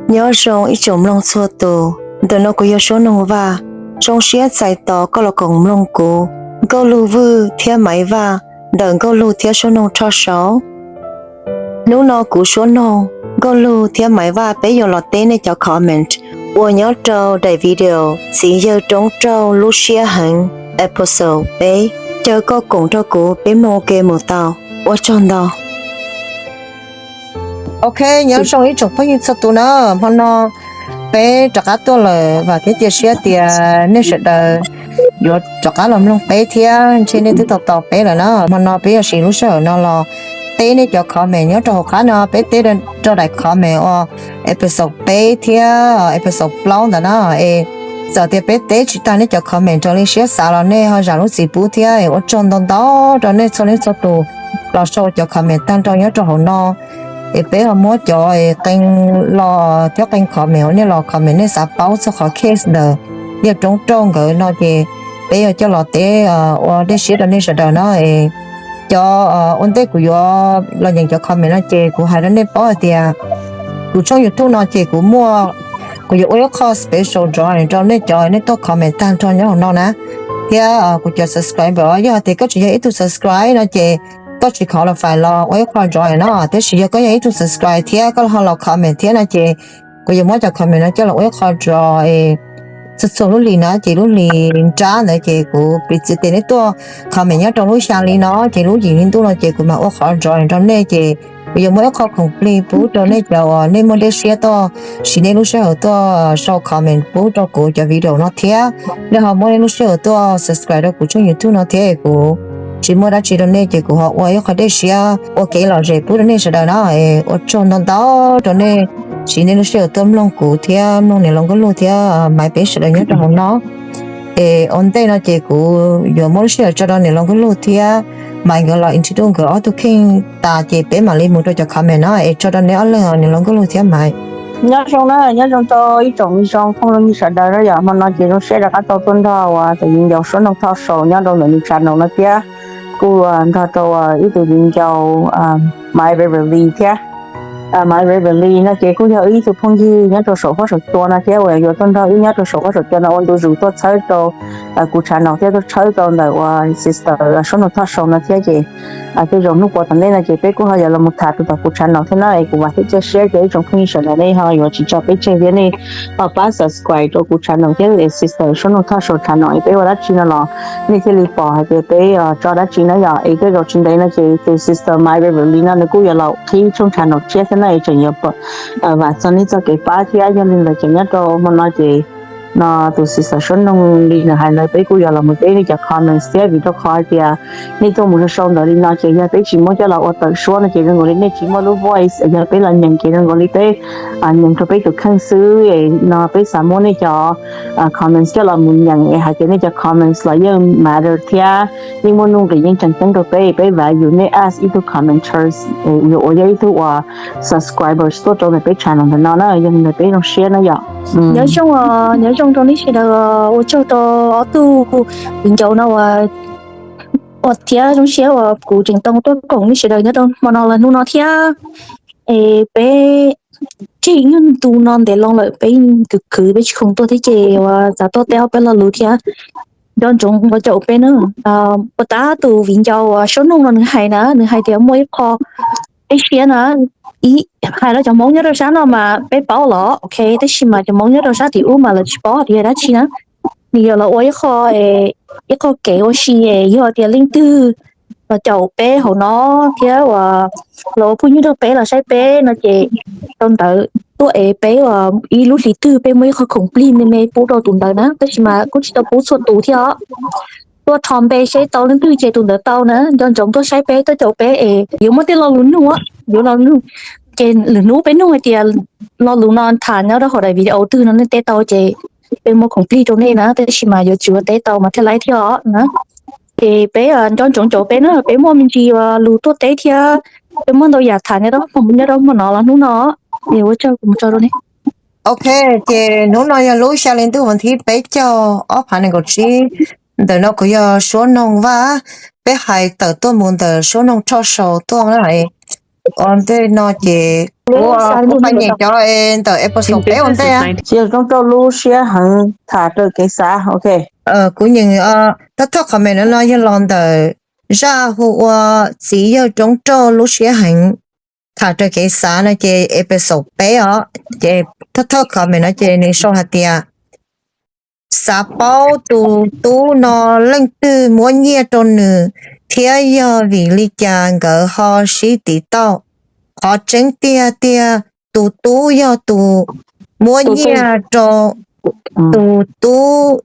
Nyob zoo ib tsoom mloog txhua tus, ntawm no kuv yog Suab Noog Vaj. Zoo siab txais tos koj los koom mloog kuv, Nkauj Lug Vwj thiab Maiv Vaj ntawm Nkauj Lug thiab Suab Noog Thoj Sau. Hnub no kuv Suab Noog, Nkauj Lug thiab Maiv Vaj peb yuav los teb nej cov comment uas nyob rau daim video Txiv Yawg Roob Raug Lub Siab Heev episode peb. Caw koj koom rau kuv peb mloog ua ke mus tau. Ua tsaug ntau. Ok, nyob zoo ib tsoom phooj ywg txhua tus na, hmo no peb rov qab tuaj lawm, vam thiab cia siab tias nej sawv daws yuav rov qab los mloog peb thiab, ntshe nej twb tos tos peb lawm na. Hmo no peb yuav siv lub sij hawm no los teb nej cov comment nyob rau hauv qab no, peb teb rau daim comment uas episode peb thiab episode plaub ntawd na. Es txawm tias peb teb tsis tag nej cov comment raws li siab xav los nej ho zam lub txim pub thiab. Es ua tsaug ntau ntau rau nej txhua leej txhua tus los sau cov comment tag nrho nyob rau hauv no. Es peb ho muab cov qee lo thiab qee comment uas nej los comment nej xav paub txog qhov case ntawm Yawg Roob Raug nkawd no ces peb yuav coj los teb ua dej siab rau nej sawv daws na. Cov ua ntej kuv yuav los nyeem cov comment no ces kuv hais rau nej paub hais tias kuv tshooj YouTube no ces kuv muaj, kuv yuav ua ib qho special drawing rau nej cov nej tuaj comment tag nrho nyob hauv no na. Thiab kuv cov subscriber, yog hais tias koj tsis yog ib tug subscribe no ces koj tsis qualify los ua ib qho drawing no, tiam sis yog koj yog ib tug subscribe thiab koj ho los comment thiab no ces kuv yuav muab cov comment no coj los ua ib qho drawing txhua txhua lub hlis na, ces lub hlis nrab ntawd ces kuv piv txwv tias nej tuaj comment nyob rau lub xya hli no ces lub yim hli ntuj no ces kuv mam ua qhov drawing rau nej ces kuv yuav muab ib qho khoom plig pub rau nej cov uas nej muaj dej siab tuaj siv nej lub sij hawm tuaj sau comment pub rau kuv cov video no thiab nej ho muab nej lub sij hawm tuaj subscribe rau kuv tshooj YouTube no thiab. Kuv tsis muaj dab tsi rau nej ces kuv ho ua ib qho dej siab ua kev lom zem pub rau nej sawv daws na. Ua tsaug ntau ntau rau nej siv nej lub sij hawm tuaj mloog kuv thiab mloog niam laus Nkauj Lug thiab Maiv peb sawv daws nyob rau hauv no. Es ua ntej no ces kuv yuav muab lub sij hawm tso rau niam laus Nkauj Lug thiab Maiv nkawd los introduce nkawd ob tug kheej tas ces peb mam li mus rau cov comment no. Es tso rau neb ob leeg, niam laus Nkauj Lug thiab Maiv. Nyob zoo na, nyob zoo rau ib tsoom me zoo phooj ywg sawv daws na yom. Hmo no ces zoo siab rov qab tau tuaj nrog uas tus viv ncaus Suab Noog Thoj Sau nyob rau ntawm nws channel no thiab kuj nrog rau ib tus viv ncaus Maiv Beverly thiab. Maiv Beverly no ces kuj yog ib tug phooj ywg nyob rau saum huab saum cua no thiab uas yuav tuaj nrog wb nyob rau saum huab saum cua no ua ntu zus tuaj txhawb rau kuv channel thiab tuaj txhawb rau ntawm uas sister Suab Noog Thoj Sau no thiab ces tej zaum hnub puas tom ntej no ces peb kuj ho yuav los mus tham rau tom kuv channel thiab na. Es kuv vam thiab cia siab tias ib tsoom phooj ywg sawv daws nej ho yuav tsis tso peb tseg thiab nej ho pab subscribe rau kuv channel thiab sister Suab Noog Thoj Sau channel es peb ua dab tsi no los nej thiaj li pom hais tias peb tso dab tsi na yom. Es tej zaum tsis ntev no ces tus sister Maiv Beverly no nws kuj yuav los qhib tshooj channel tshiab thiab na, es tseem yuav vam txog nej txoj kev pab thiab. Yog li ntawd ces nyob rau hmo no ces no tus sister Suab Noog li nws hais ntawd peb kuj yuav los mus teb nej cov comments thiab vim rau qhov hais tias nej tuaj mus sau sau ntawd li no ces yog peb tsis muab coj los ua tawm suab no ces zoo nkaus li nej tsis muaj lub voice, yog peb los nyeem ces zoo nkaus li peb nyeem rau peb tus kheej xwb. No peb xav muab nej cov comments coj los mus nyeem es hais tias nej cov comments los yeej matter thiab yeej muaj nuj nqis yeej tseem ceeb rau peb, peb value nej as ib tug commenters, yuav ua yog ib tug uas subscribers tuaj rau ntawm peb channel ntawm no na. Yog li ntawd peb zoo siab na yom. Nyob zoo, nyob zoo rau nej sawv daws, ua tsaug rau ob tug viv ncaus no uas thiab zoo siab uas kuv tseem tau tuaj koom nej sawv daws nyob rau hmo no los hnub no thiab. Es peb tseg nyob ntu no ntev loo lawm, peb khwv khwv peb tsis khoom tuaj thiab ces uas xav tuaj teb ob peb lo lus thiab. Nco ntsoov ua caum peb na. Puas tab tus viv ncaus uas Suab Noog no nws hais na, nws hais tias muaj ib qho dej siab na, hais rau cov Hmoob nyob rau sab no mas peb paub los ok, tab sis mas cov Hmoob nyob rau sab tim ub mas lawv tsis paub tias yog dab tsi na. Nws yuav los ua ib qho, ib qho kev ua si, yog tias leej twg los caum peb hauv no thiab uas los ua phooj ywg rau peb los saib peb no ces rau ntawd tuaj es peb uas ib lub hlis twg peb muaj ib qho khoom plig me me pub rau tus ntawd na, tab sis mas kuj tsis tau pub txhua tus thiab os. Tuaj thov npe seb tau leej twg ces tus ntawd tau na. Nco ntsoov tuaj saib peb, tuaj caum peb es yuav muaj tej lo lus nug, yuav lo lus nug ces lwm hnub peb nug hais tias lo lus no tham nyob rau hauv daim video twg no nej teb tau ces peb muaj khoom plig rau nej na, tab sis mas yuav tsum teb tau mas thiaj laib thiab os na. Ces peb nco ntsoov caum peb na, peb muaj me ntsis lus tuaj teb thiab peb muaj ntau yam tham nyob rau hmo no los hnub no. Es ua tsaug, kuv mus tso rau nej. Ok, ces hnub no yog lub xya hli ntuj vas thib peb caug ob phav nees nkaum tsib. Ntawm no kuv yog Suab Noog Vaj, peb hais tawm tuaj mus ntawm Suab Noog Thoj Sau tuaj na. Ua ntej no ces kuv pais nyeem cov ntawm episode peb ua ntej. Txiv yawg Roob Rauj lub siab heev tham raws kev xav, ok. Kuv nyeem, thawj thawj comment no no yog los ntawm zaj hu ua txiv yawg Roob Rauj lub siab heev tham raws kev xav no ces episode peb os. Ces thawj thawj comment no ces nws sau hais tias xav paub tus tub no leej twg muab nyiaj rau nws thiab yog vim li cas nkawd ho sib tiv tauj. Qhov tseeb tiag tiag tus tub yog tus muab nyiaj rau tus tub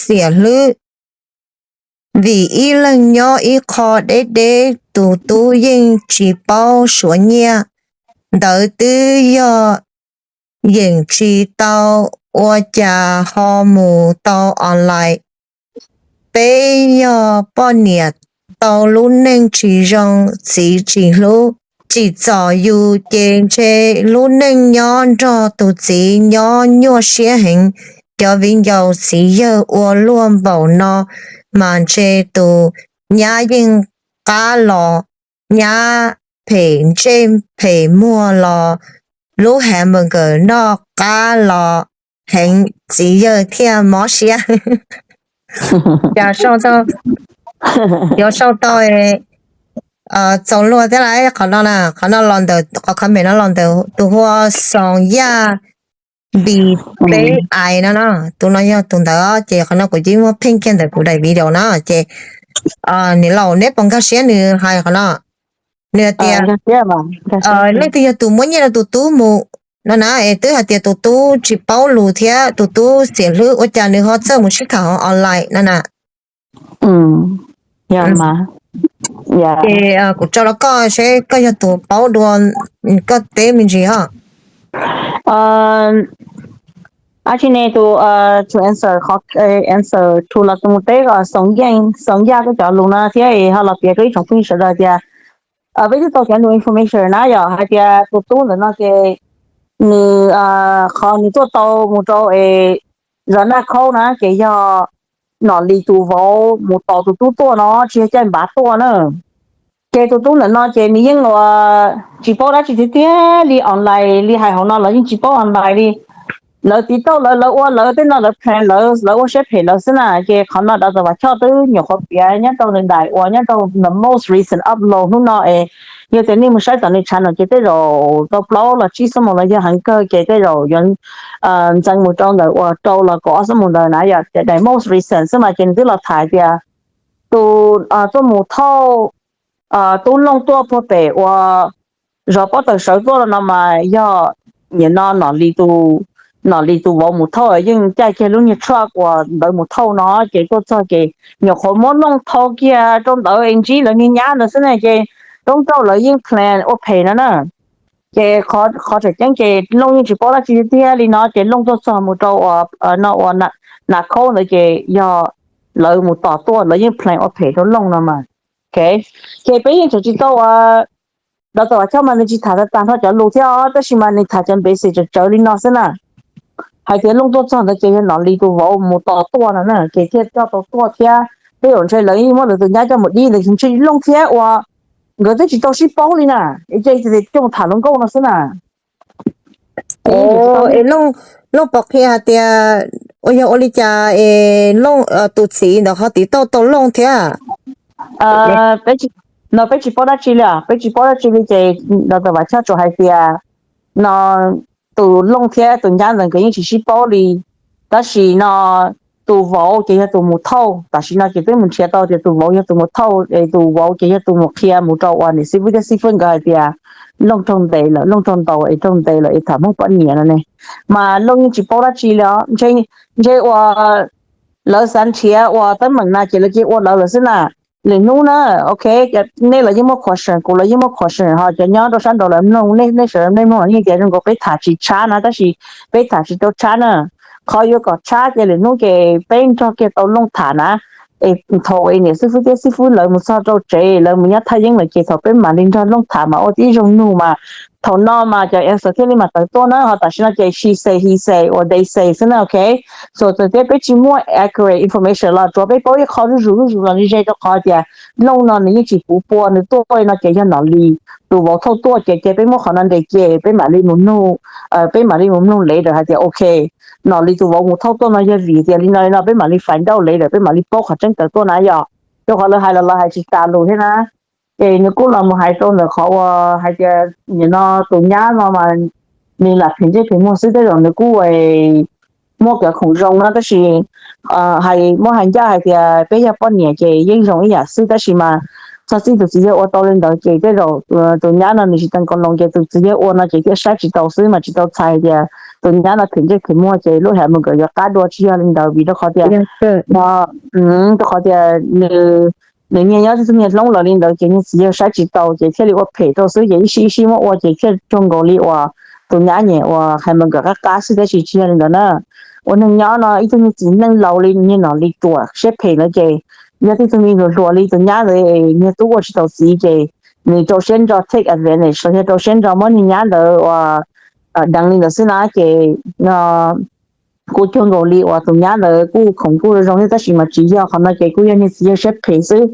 xiam hlwb, vim ib leeg nyob ib qho deb deb, tus tub yeej tsis paub suav nyiaj. Ntawd twb yog yeem tsis tau, ua cas ho mus tau online. Peb yog poj niam tau lub neej tsis zoo, txiv tsis hlub, tsim txom yus ces ntshe lub neej nyob nrog tus txiv nyob nyuaj siab heev. Cov viv ncaus txiv yawg ua luaj npaum no mas ntshe tus nyab yeej qab los, nyab phem ntsej phem muag los, lub hamburger noj qab los heev, txiv yawg thiaj mob siab. Cas sau tau, yuav sau tau txaus luag thiab lauj. Qhov no na, qhov no los ntawm, qhov comment no los ntawm tus hu ua Xoom Yaj Npis Teb Ais no no, tus no yog tus ntawd. Ces qhov no kuv yeej muab pheej kiag ntawm kuv daim video no ces, niam laus neb puas nkag siab nws hais qhov no? Nws hais tias leej twg yog tus muab nyiaj rau tus tub mus no na, es twb hais tias tus tub tsis paub lus thiab tus tub xiam hlwb, ua cas nws ho txawj mus sib tham hauv online no na. Ces kuv tso rau koj seb koj yog tus paub dua, koj teb me ntsis os. Ab tsi ne tus, tus answer, qhov answer two los tus mus teb, Xoom Yaj, Xoom Yaj koj cov lus no thiab ho los piav rau ib tsoom phooj ywg sawv daws tias peb twb tau cov new information na, yog hais tias tus tub ntawm no ces nws, qhov nws tuaj tau mus rau es zov Naj Khaub na ces yog Nom Lis tus vauv mus tos tus tub tuaj no, tsis yog caij npav tuaj na. Ces tus tub ntawm no ces nws yeej ua tsis paub dab tsi tiag tiag li, online li hais hauv no los yeej tsis paub online li. Lawv tiv tauj lawv, lawv ua lawv tej no, lawv plan lawv, lawv ua siab phem lawv xwb na. Ces qhov no Doctor Vam Choj twb nyuam qhuav piav nyob rau nws daim uas nyob rau the most recent upload hnub no es, yog tias nej mus saib tom nws channel ces tej zaum tau plaub los tsib xuab moos los yog heev kawg ces tej zaum yuav ntxeev mus rau ntawm uas rau los kaum ob xuab moos ntawd na. Yog tias daim most recent xwb mas ces nws twb los tham tias tus tuaj mus thauj tub Looj tuaj puag pem uas zov pob tawm sawv tuaj no mas yog nim no Nom Lis tus, Nom Lis tus vauv mus thauj, yeej caij kiag lub niag truck uas ntawd mus thauj no ces tuaj txog ces nyuam qhuav muab Looj thau kiag rau ntawd es ntsib lawv niag nyab ntawd xwb ne. Ces Roob Rauj lawv yeej plan ua phem no na. Ces qhov tseem ceeb ces Looj yeej tsis paub dab tsi tiag li no ces Looj tuaj txog mus rau uas no uas Nam Khaub ntawd ces yog lawv mus tos tuaj, lawv yeej plan ua phem rau Looj no mas. Ces peb yeej tseem tsis tau ua Doctor Vam Choj mas nws tsis tham tag nrho cov lus thiab os, tab sis mas nws tham cov basic tsawv tsawv li no xwb na. Hais tias Looj tuaj txog ntawd ces yog Nom Lis tus vauv mus tos tuaj no na, ces thiaj coj tau tuaj thiab. Tej zaum ntshe lawv yeej muab lawv tus nyab coj mus dib ntawd, ntshe Looj thiab uas nkawd twb tsis tau sib paub li na, es ces coj mus tham hluas nkauj no xwb na. Es Looj, Looj pom qhia hais tias uas yog ua li cas es Looj tus txiv ntawd ho tiv tauj tau Looj thiab? No peb tsis paub dab tsi li, peb tsis paub dab tsi li ces Doctor Vam Choj tsuas hais tias no tus Looj thiab tus nyab ntawd nkawd yeej tsis sib paub li. Tab sis no tus vauv ces yog tus mus thauj, tam sim no ces twb mus nrhiav tau tias tus vauv yog tus mus thauj, es tus vauv ces yog tus mus qhia mus rau uas niam xib fwb thiab xib fwb nkawd hais tias Looj raug ntes lawm, Looj raug ntaus es raug ntes lawm es tham Hmoob poj niam no ne. Mas Looj yeej tsis paub dab tsi li os, ntshe uas lawv xav nrhiav uas teeb meem na ces lawv cia ua lawv lawm xwb na. Lwm hnub na, ok, nej los yeej muaj question, kuv los yeej muaj question, ho cov nyob rau sab nraud lawv mloog, nej sawv daws nej mloog los yeej tias zoo nkaus peb tham tsis tshab na, tab sis peb tham tsis tau tshab na. Qhov yuav kom tshab ces lwm hnub ces peb nrog kiag tau Looj tham na. Es thaum es niam xib fwb thiab xib fwb lawv mus txog rau tsev, lawv mus nyob thaj yeeb lawm ces thaum peb mam li nrog Looj tham mas ua tib zoo nug mas thaum no mas cov answer thiaj li mam tawm tuaj na, ho tam sim no ces she say, he say, or they say xwb na, ok. So txawm tias peb tsis muaj accurate information los tsuav peb paub ib qho zuj zus zuj zus los li ze rau qhov tias Looj no nws yeej tsis puv pua, nws tuaj li no ces yog Nom Lis tus vauv thauj tuaj ces, ces peb muab qhov no ntes ces peb mam li mus mloog, peb mam li mus mloog later hais tias ok, Nom Lis tus vauv mus thauj tuaj no yog vim tias li no li no, peb mam li find out later, peb mam li paub qhov tseeb tawm tuaj na yom. Rau qhov lawv hais los lawv hais tsis tas lus thiab na. Ces nws kuj los mus hais rau ntawm qhov uas hais tias nim no tus nyab no mas nws lam phem ntsej phem muag xwb, tej zaum nws kuj muaj kev khoom zoo no, tab sis hais muab hais ncaj hais tias peb yog poj niam ces yeej zoo ib yam xwb, tab sis mas txog txij tus txiv yawg ua tau li ntawd ces tej zaum tus nyab no nws tsis teev kaus loos ces tus txiv yawg ua no ces thiaj saib tsis taus xwb, mas tsis tau txhais tias tus nyab no phem ntsej phem muag ces lub ham mus nkawd yuav qab dua, tsis yog li ntawd, vim rau qhov tias no, rau qhov tias nws nws niag nyob tib tug niag hlob lawm li ntawd ces niag txiv yawg saib tsis taus ces thiaj li ua phem rau xwb, ces ib sij ib sij muab ua ces thiaj raug nkaus li uas tus nyab nyem uas hais mus nkawd qab qab xwb, tab sis tsis yog li ntawd na. Ua neeg nyob no ib tug niag txiv neej laus li niag Nom Lis ruam siab phem lawm ces yog tib tug me hluas hluas li tus nyab ntawd, niag tub ua tsis tau txiv ces nws rau siab ntso take advantage los yog rau siab ntso muab niag nyab ntawd uas deev li ntawd xwb na ces kuj cuag nkaus li uas tus nyab ntawd kuj khoom kuj zoo thiab, tab sis mas tsis yog qhov no ces kuj yog niag txiv yawg siab phem xwb.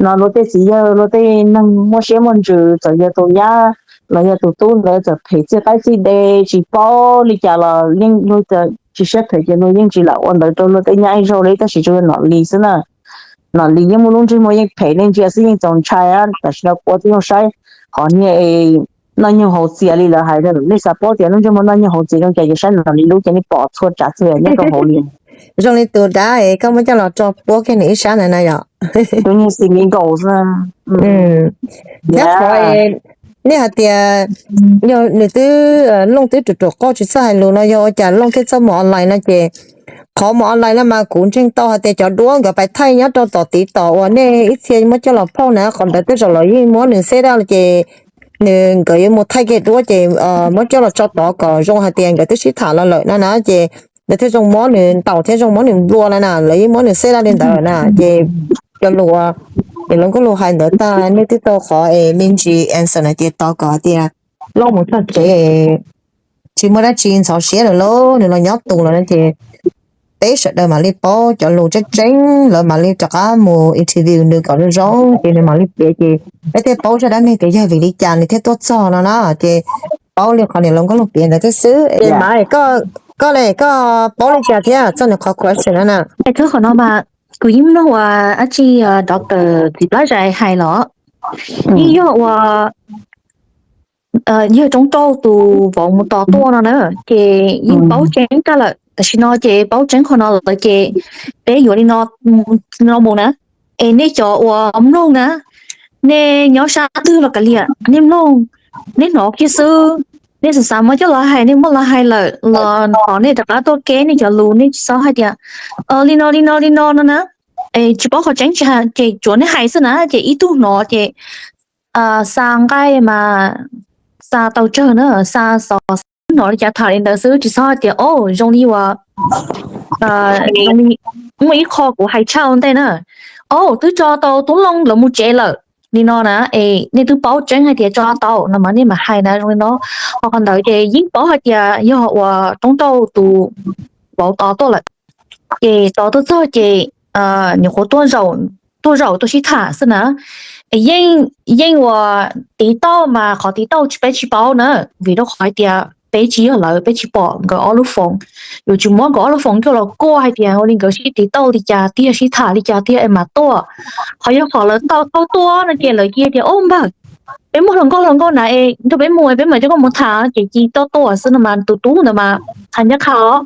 No luag tej txiv yawg luag tej neeg muaj siab muaj ntsws txawm yog tus nyab los yog tus tub ntawd txawm phem txij qaib txij de tsis paub li cas los yeej luag tsis siab phem ces luag yeej tsis lam ua ntawd rau luag tej nyab ib zaug li, tab sis tsuas yog Nom Lis xwb na. Nom Lis yeej muaj lub ntsej muag yeej phem, nej ntsia xwb yeej txaus ntshai. Tam sim no kuv ua tib zoo saib qhov niag noj nyoog haus txias li lawv hais, nej xav paub tias lub ntsej muag noj nyoog haus txias zoo cas ces saib Nom Lis lub ces nej pom txhua tsav txhua yam nyob rau hauv li. Zoo li tus dab es koj muab coj los tso puab kiag nws ib sab ntawd na yom. Tus niag xis mi nkaus xwb. Nyob qhov nej hais tias yog nws twb, Looj twb ruam ruam qauj tsis txawj hais lus no yog ua cas Looj thiaj txawj mus online no ces qhov mus online no mas kuv ntseeg tau hais tias cov duab nkawd pais thaij nyob rau tom TikTok uas nej ib txhia muab coj los post na, qhov ntawd tej zaum los yeej muab nws set up ces nws nkawd yuav mus thaij kiag duab ces muab coj los tso tod kom zoo hais tias nkawd twb sib tham los lawm no na ces nkawd thiaj zoo muab nws ntaus thiab zoo muab nws nplua no na, lawv yeej muab nws set up li ntawd na ces cov lus uas Looj Nkauj Lug hais ntawd tag nej twb tau qhov es me ntsis answer na ces tos kom hais tias Looj mus txog tsev tsis muaj dab tsi ntxhov siab lawm lauj, nws los nyob tus lawm no ces peb sawv daws mam li paub cov lus tseeb tseeb, lawv mam li rov qab mus interview nws kom zoo zoo ces nws mam li piav ces peb thiaj paub zaj dab neeg tias yog vim li cas nws thiaj tuaj txog no na. Ces paub li qhov niam Looj Nkauj Lug piav ntawd thiab xwb. Es mas koj, koj le koj paub li cas thiab txog nws qhov question no na? Thwb qhov no mas kuv yeej mloog uas dab tsi doctor txiv plab zais hais los yeej yog ua yawg Roob Rauj tus vauv mus tos tuaj no na, ces yeej paub tseeb tag lawm. Tam sim no ces paub tseeb qhov no lawm ces peb yuav li no, no mus na. Es nej cov uas mloog na, nej nyob sab twg los kav liam, nej mloog, nej hnov kiag xwb. Nej xav xav muab coj los hais nej muab los hais lawm los thov nej rov qab tuaj keb nej cov lus, nej tsis txhob hais tias li no li no li no no na. Es tsis paub qhov tseeb tsis hais ces tsuav nej hais xwb na, ces ib tug hnov ces xa nqaij mas xa tau tsawg na, xa xov xwb, hnov li cas tham li ntawd xwb, tsis txhob hais tias o zoo li uas muaj ib qho kuv hais tshaj ua ntej na, o twb tso tau tub Looj lawv mus tsev lawm li no na. Es nej twb paub tseeb hais tias tso tau no mas nej mam hais na, zoo li no. Ho qhov ntawd ces yeej paub hais tias yog uas Roob Rauj tus vauv tos tuaj lawm. Ces tos tuaj txog ces nyuam qhuav tuaj zaum, tuaj zaum tuaj sib tham xwb na. Yeej, yeej uas tiv tauj mas qhov tiv tauj peb tsis paub na, vim rau qhov hais tias peb tsis yog lawv, peb tsis pom nkawd ob lub foos. Yuav tsis muab nkawd ob lub foos coj los kuaj hais tias ua li nkawd sib tiv tauj li cas tiag, sib tham li cas tiag es mas tuaj. Qhov yog qhov lawv tau tau tuaj no ces lawv cia tias o npawg, peb muaj hluas nkauj hluas nkauj na es nrog peb mus es peb mam coj koj mus tham, ces cia tau tuaj xwb no mas tus tub ntawd mas hais ncaj qha os.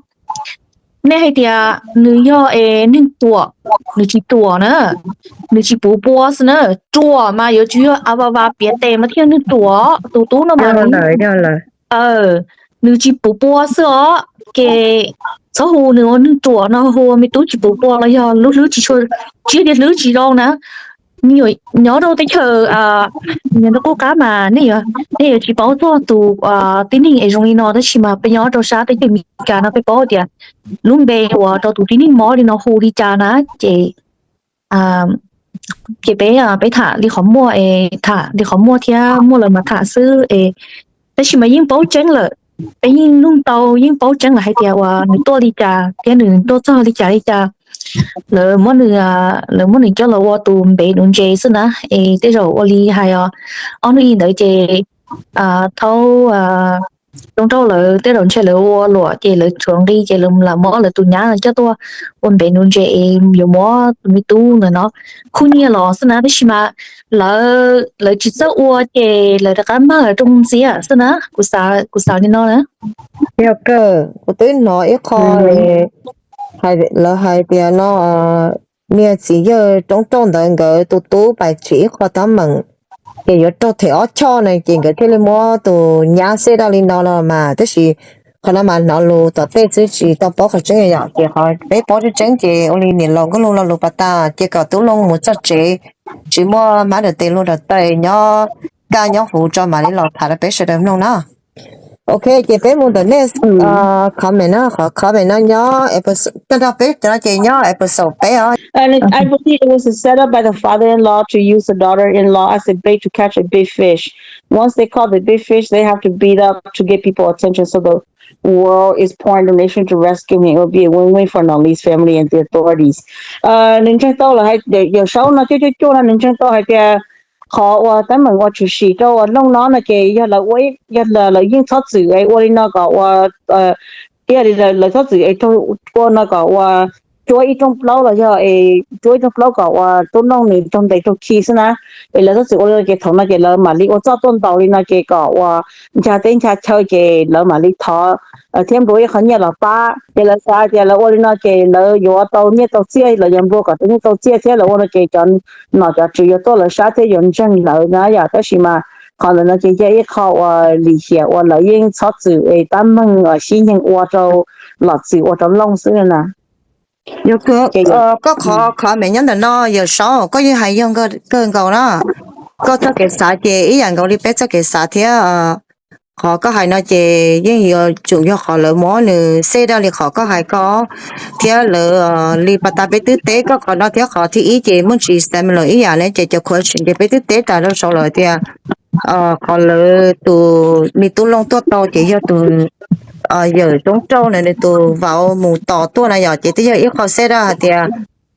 Nej hais tias nws yog es neeg ruam, nws tsis ruam na, nws tsis puv pua xwb na. Ruam mas yuav tsum yog a va va piav tes mas thiaj neeg ruam. Tus tub no mas nws, nws tsis puv pua xwb os. Ces txhob hu nws ua neeg ruam no, hu ua me tub tsis puv pua los yog lub hlwb tsis tshua, tsis tias hlwb tsis zoo na. Nyob rau teb chaws nyob rau qub qab mas nej yuav tsis paub txog tus tib neeg es zoo li no, tab sis mas peb nyob rau sab teb chaws Amelikas no peb paub tias lub npe uas rau tus tib neeg mob li no hu li cas na. Ces ces peb, peb tham li qhov muaj es tham li qhov muaj thiab muaj lawv mas tham xwb es Tab sis mas yeej paub tseeb lawm, peb yeej nug tau yeej paub tseeb lawm hais tias uas nws tuaj li cas thiab nws tuaj txog li cas li cas. Lawv muab nws, lawv muab nws coj los ua tus npev nuv ntses xwb na. Es tej zaum ua li hais os, ob hnub ib ntawd ces thaum Rooj Rauj lawv tej zaum ntshe lawv ua luam ces lawv tshuav nqi ces lawv lam muab lawv tus nyab coj tuaj ua npev nuv ntses es yuav muab tus me tub ntawm no khuj nyiaj los xwb na. Tab sis mas lawv, lawv tsis txawj ua ces lawv rov qab mag rooj ntxiab xwb na. Kuv xav li no na. Yog kawg, kuv twb hnov ib qho lawv hais tias no, niag txiv yawg Rooj Rauj ntawd nkawd tus tub pais tsim ib qho teeb meem ces yuav raug them ob choj na, ces nkawd thiaj li muab tus nyab xeb daj li no los mas. Tab sis qhov no mas hnov lus tom tej xwb tsis tau paub qhov tseeb yom. Ces qhov peb paub tseeb tseeb ces ua li niam laus Nkauj Lug lo lus pas tas ces kom tub Looj mus txog tsev, tsis muaj mab tes luag tes taw nyob kaj nyob huv tso mam li los tham rau peb sawv daws mloog na. Ok, ces peb mus ntawm next comment na, qhov comment no nyob, tag nrho peb cov no ces nyob episode peb os. And it, I believe it was set up by the father-in-law to use the daughter-in-law as a bait to catch a big fish. Once they caught the big fish, they have to beat up to get people attention. So the world is pouring donation to rescue him. It would be a win-win for Noli's family and the authorities. Nws ntseeg tau lawm hais, Yawm Saub no cuaj cuaj cuaj no nws ntseeg tau hais tias qhov uas teeb meem uas tshwm sim rau uas Looj no no ces yog lawv ua, yog lawv yeej txhob txwm es ua li no kom ua, ib yam li lawv txhob txwm es ua no kom ua cuab ib rooj plaub los yog es cuab ib rooj plaub kom uas tub Looj nws raug ntes raug khi xwb na. Es lawv txhob txwm ua li no ces thaum no ces lawv mam li ua txoj tuaj ntaus li no ces kom uas ncha teb ncha chaw ces lawv mam li thov thiab nplua ib qho nyiaj los pab. Ces lawv xav tias lawv ua li no ces lawv yuav tau nyiaj tau txiaj, lawv yuav nplua kom tau nyiaj tau txiaj thiab lawv ua no ces cov nom cov tswv yuav tuaj lawv sab thiab yuav ntseeg lawv na yom. Tab sis mas qhov ntawm no ces yog ib qho uas lim hiam uas lawv yeej txhob txwm es tab meeg sib nyeeg ua rau, los txwm ua rau Looj xwb na. Yog koj qhov comment nyob ntawm no Yawm Saub, koj yeej hais yog kawg nkaus na. Koj txoj kev xav ces ib yam nkaus li peb txoj kev xav thiab. Qhov koj hais no ces yeej yuav tsum yog qhov lawv muab nws xeb daj li qhov koj hais ko thiab lawv li pas tas peb twb teb koj qhov no thiab qhov thib ib ces muaj tsis similar ib yam ne ces cov question ces peb twb teb tas rau saud lawm tias qhov lawv tus me tub Looj tuaj tau ces yog tus yawm Roob Rauj na nws tus vauv mus tos tuaj na yom. Ces twb yog ib qho xeb daj hais tias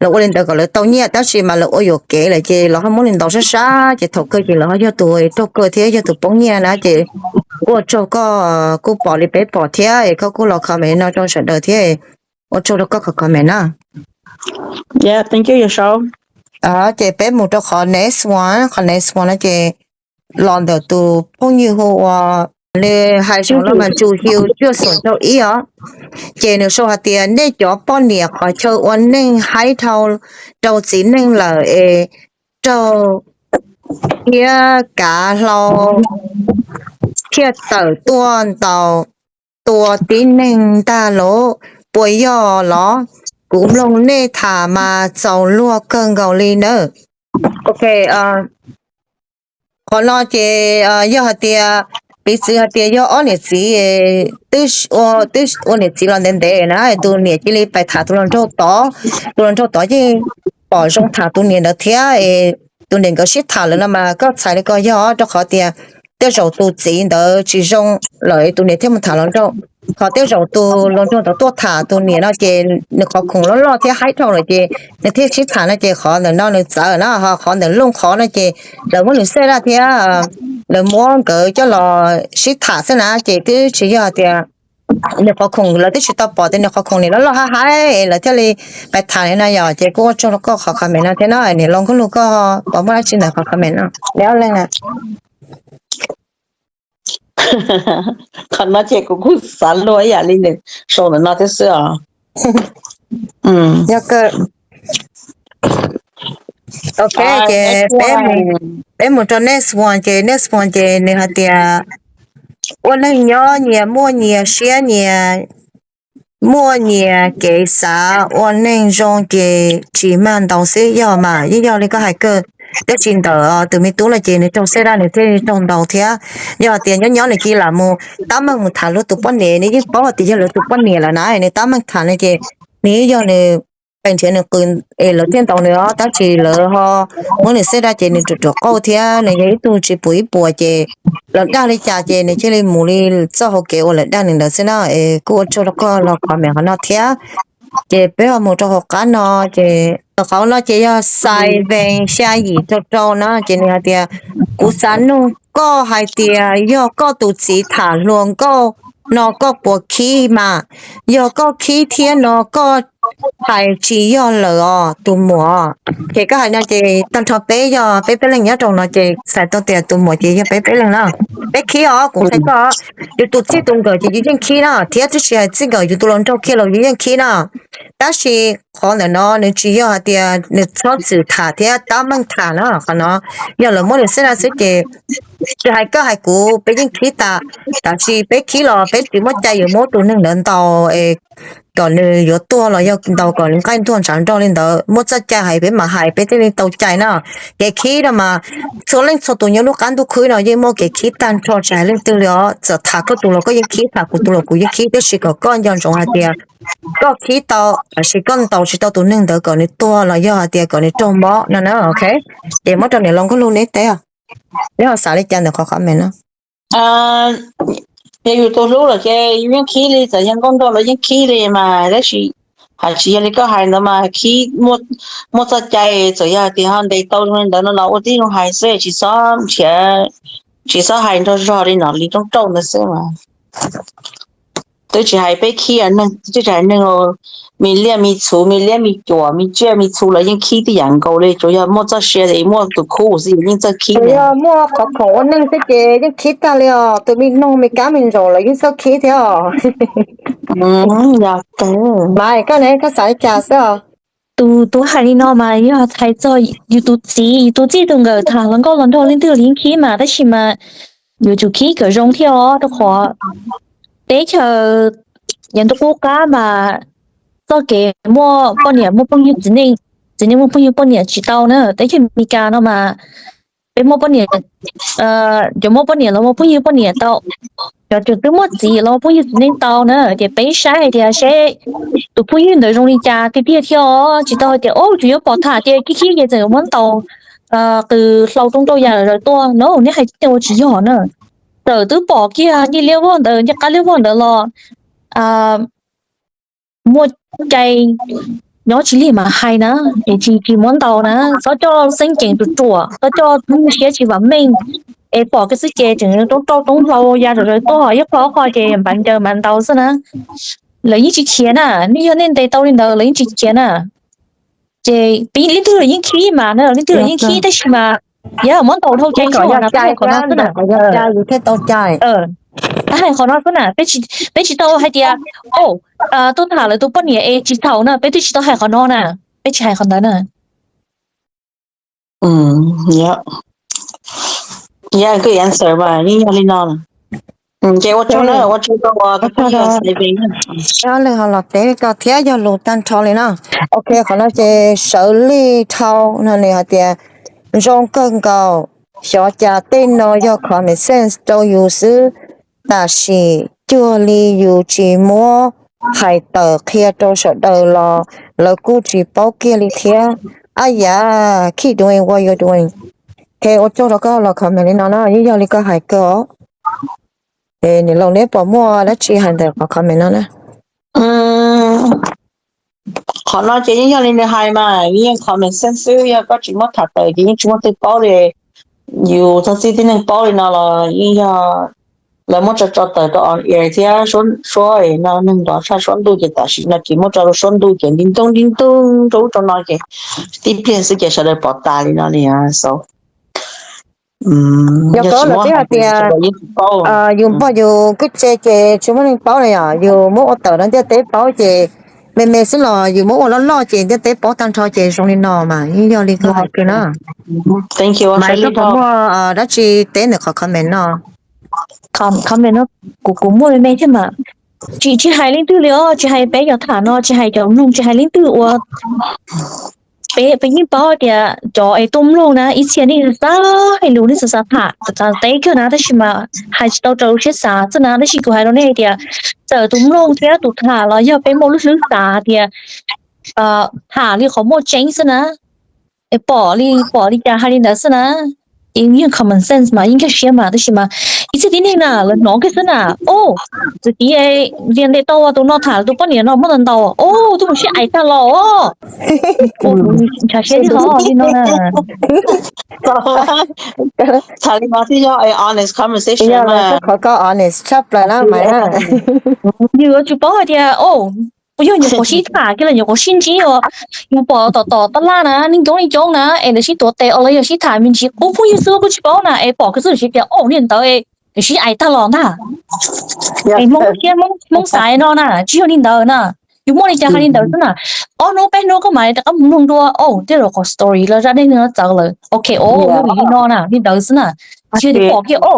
lawv ua li ntawd kom lawv tau nyiaj tab sis mas lawv ua yuam kev lawm ces lawv ho muab nws ntaus sab sab ces thaum kawg ces lawv ho yog tus raug kaw thiab yog tus poob nyiaj na. Ces kuj ua tsaug koj kuj pom li peb pom thiab es koj kuj los comment no rau sawv daws thiab, ua tsaug rau koj qhov comment na. Ces peb mus rau qhov next one, qhov next one no ces los ntawm tus phooj ywg hu ua li hais zoo los mas Tsu Hiu cuaj xoom rau ib os. Ces nws sau hais tias nej cov poj niam qhov chaw ua neej haib dhau rau txiv neej lawm es raug thiab kav hlau thiaj tawm tuaj ntaus tua tib neeg ntag lauj, puas yog los? Kuv mloog nej tham mas txaus luag kawg nkaus li nawb. Ok, qhov no ces yog hais tias piv txwv hais tias yog ob niam txiv twb ua niam txiv los ntev ntev na, tus niam cia li pais tham tus hluas nraug tod, tus hluas nraug tod yeej pom zoo tham tus niam ntawd thiab, tus niam nkawd sib tham lawm no mas koj txhais li ko yog rau qhov tias tej zaum tus txiv ntawd tsis zoo lawm tus niam thiaj mus tham hluas nraug. Qhov tej zaum tus hluas nraug ntawd tuaj tham tus niam no ces nws qhov khoom loj loj thiab haib dhau lawm ces nws thiaj sib tham no ces qhov ntawm no nws txawv na, ho qhov ntawm Looj qhov no ces lawv muab nws xeb daj thiab lawv muab nkawd coj los sib tham xwb na, ces twb tsis yog tias nws qhov khoom, lawv twb tsis tau pom tias nws qhov khoom nim loj loj haib haib es lawv thiaj li pais tham li no yom. Ces kuj ua tsaug rau koj qhov comment no thiab na, niam laus Nkauj Lug koj puas muaj dab tsi ntawm qhov comment no? Neb ob leeg na. Qhov no ces kuv kuj xav luag ib yam li nws sau ntawm no thiab xwb os. Yog kawg. Ok, ces peb mus rau next one, ces next one ces nws hais tias ua neeg nyob nyias muaj nyias siab nyias, muaj nyias kev xav, ua neeg zoo ces tsis mag ntaus xwb, yog mas yeej yog li koj hais kawg. Tab sis ntawm tus me tub no ces nws raug xeb daj nws thiaj raug ntaus thiab. Yog tias nyob nyob nws cia li lam mus tab meeg mus tham luag tus poj niam, nws yeej paub hais tias yog lawv tus poj niam lawm na, nws tab meeg tham no ces nws yeej yog nws pes nrhiav nws qws es lawv thiaj ntaus nws os, tab sis lawv ho muab nws xeb da ces nws ruam ruam qauj thiab nws yog ib tug tsis puas ib puas ces lawv dag li cas ces nws thiaj li mus li txoj hauv kev uas lawv dag nws ntawd xwb na. Es kuj ua tsaug rau koj los comment qhov no thiab. Ces peb ho mus rau hauv qab no ces qhov no ces yog xais vees xya yim rau rau na ces nws hais tias, kuv xav nug koj hais tias yog koj tus txiv tham hluas nkauj no koj puas khib mas, yog koj khib thiab no koj hais tsis yog lawm os tus muam. Ces koj hais no ces tag nrho peb yog peb peb leeg nyob rau no ces xav tau tias tus muam ces yog peb peb leeg na. Peb khib os, kuv qhia koj, yus tus txij tus nkawm ces yus yeej khib na, thiab tab sis hais txij nkawm yus tus hluas nraug kiag los yus yeej khib na. Tab sis qhov ntawm no nws tsis yog hais tias nws txhob txwm tham thiab tab meeg tham na, qhov no yog lawv muab nws xeb da xwb ces tsis hais koj hais kuv peb yeej khib tas. Tab sis peb khib los peb tsis muaj cai yuav muab tus neeg ntawd ntaus es kom nws yuav tuag los yog ntaus kom nws nqaij ntuag ntshav nrog li ntawd, muaj txoj cai hais peb mam hais peb thiaj li tau cai na. Kev khib no mas txhua leej txhua tus nyob lub qab ntuj khwb no yeej muaj kev khib tag nrho tsis hais leej twg li os, txawm tham koj tus los koj yeej khib, tham kuv tus los kuv yeej khib, tab sis kom koj nco ntsoov hais tias koj khib tau tab sis koj ntaus tsis tau tus neeg ntawd kom nws tuag los yog hais tias kom nws raug mob no na, ok. Ces muab rau niam laus Nkauj Lug neb teb os, neb ho xav li cas ntawm qhov comment no? Yog yus tus hlub lawm ces yus yeej khib li, txawm yog nkauj nraug los yeej khib li mas, tab sis hais tsis yog li koj hais ntawd mas khib muaj txoj cai, txawm yog tias ho ntes tau li ntawd no los ua tib zoo hais xwb, tsis txhob nrhiav, tsis txhob hais nrog zog li no li rooj rauj ntawd xwb mas. Twb tsis hais peb khib, twb tsis hais neeg, me liaj me txhu, me liab me cuam, me tsiaj me txhu los yeej khib tib yam nkaus li, tsuas yog muaj txoj sia es muaj tus khub xwb yeej txawj khib. Yog muaj qhov khoom ua neej xwb ces yeej khib tag li os, tus me noog me kab me ntsaum los yeej txawj khib thiab os. Mas koj ne, koj xav li cas xwb os? Tus, tus hais li no mas yog hais txog yus tus txiv, yus tus txij tus nkawm tham hluas nkauj hluas nraug leej twg los yeej khib mas, tab sis mas yuav tsum khib kom zoo thiab os, rau qhov teb chaws yav ntuj qub qab mas txoj kev muaj poj niam muaj phooj ywg txiv neej, txiv neej muaj phooj ywg poj niam tsis tau na. Teb chaws Amelikas no mas peb muaj poj niam, cov muaj poj niam los muaj phooj ywg poj niam tau, cov twb muaj txiv los muaj phooj ywg txiv neej tau na. Ces peb saib hais tias seb tus phooj ywg ntawd zoo li cas tiag tiag thiab os, tsis tau hais tias o tsuas yuav pom tham ces khib khib ces txawm muab ntaus qws hlau rooj rauj ya lawm tuaj no, neb hais tias ua tsis yog na. Txawm twb pom kiag ncej liab vog ntawd, ncej qab liab vog ntawd los muaj cai nyob tsis lig mas hais na, es tsis, tsis muab ntaus na, txhob coj xeeb ceem ruam ruam, txhob coj lub siab tsis vam meej, es pom kiag xwb ces tseem roob rauj roob hlau ya zom zaws tuaj, ib qho ob qho ces npav ncaws npav ntaus xwb na. Lawv yeej tsis khiav na, nej yog nej ntes tau li ntawd lawv yeej tsis khiav na. Ces peb leej twg los yeej khib mas na, leej twg los yeej khib tab sis mas yog muab ntaus dhau cai xwb na, peb hais qhov no xwb na. Peb hais qhov no xwb na, peb tsis tau hais tias o tuaj tham lawv tus poj niam es tsis txhaum na, peb twb tsis tau hais qhov no na, peb tsis hais qhov ntawd na. Yog, answer mas yeej yog li no. Ces ua tsaug na, ua tsaug rau ob leeg ho los teb koj thiab yog lus tag nrho li na. Ok, qhov no ces Sawv Lij Thau no nws hais tias zoo kawg nkaus, xyov cas tej no yog common sense rau yus xwb, tam sim cuag li yus tsis muab hais tawm qhia rau sawv daws los lawv kuj tsis paub kiag li thiab. Ab yam, keep doing what you're doing. Ua tsaug rau koj los comment li no na, yeej yog li koj hais kawg os. Es niam laus neb puas muaj dab tsi hais ntawm qhov comment no na? Qhov no ces yeej yog li nws hais mas, yeej yog common sense xwb, yog koj tsis muab tham tawm ces yeej tsis muaj twg paub li. Yus txog txij tib neeg paub li no los yeej yog lawv muab tso tso tawm rau on air thiab suab no neeg nrov tshaj suab ntuj ces tam sim no ces muab tso rau suab ntuj ces nti ntoog nti ntoog rau ub rau no ces tib pliag xwb ces sawv daws pom tas li no li xaus. Yog kawg lawv twb hais tias yus npog yus nkwj tse ces tsis muaj neeg paub na yom, yus muab ua tawm rau ntiaj teb paub ces me me xwb los yus muab ua loj loj ces ntiaj teb paub tag nrho ces zoo li no mas yeej yog li koj hais kawg na. Mas koj puas muaj dab tsi teb ntawm qhov comment no? Comment no kuv, kuv muaj me me thiab mas. Tsis, tsis hais leej twg li os, tsis hais peb cov tham no, tsis hais cov mloog, tsis hais leej twg ua peb, peb yeej paub tias cov es tuaj mloog na ib txhia nej xav hais lus nej xav xav tham teb kawg na, tab sis mas hais tsis tau raws lub siab xav xwb na. Tab sis kuv hais rau nej hais tias txawm tus mloog thiab tus tham los yog peb muaj lub hlwb xav tias tham li qhov muaj tseeb xwb na, es pom li pom li cas hais li ntawd xwb na. Ces yeej common sense mas yeej nkag siab mas, tab sis mas ib txhia tib neeg na lawv hnov kiag xwb na, o, txawm tias li nte tau tus no tham tus poj niam no muaj ntau ntau, o, twb mus sib aim tag los, ntshav siab li hov li no na. Txhais li no thiaj yog honest conversation, yog lawv na. Qhov koj honest tshaj plaws na Maiv na. Yus yuav tsum paub hais tias, o, puas yog nyuam qhuav sib tham kiag los nyuam qhuav sib ntsib os, yus pom tom tom tab laj na, neeg coob neeg coob na, es lawv sib tuav tes os los yog sib tham me ntsis qub phooj ywg xwb kuj tsis paub na, es pom kiag xwb siv tias, o, niag ntawd es nws sib aim tag los ntag. Es Hmoob siab Hmoob xaiv no na, tsis yog li ntawd na. Yus muaj li cas hais li ntawd xwb na. Ob hnub peb hnub koj mam li rov qab mus mloog dua, o, tej zaum qhov story los zaj dab neeg no txawv lawm, ok, o, yog vim li no na, li ntawd xwb na. Tsis yog tias pom kiag, o,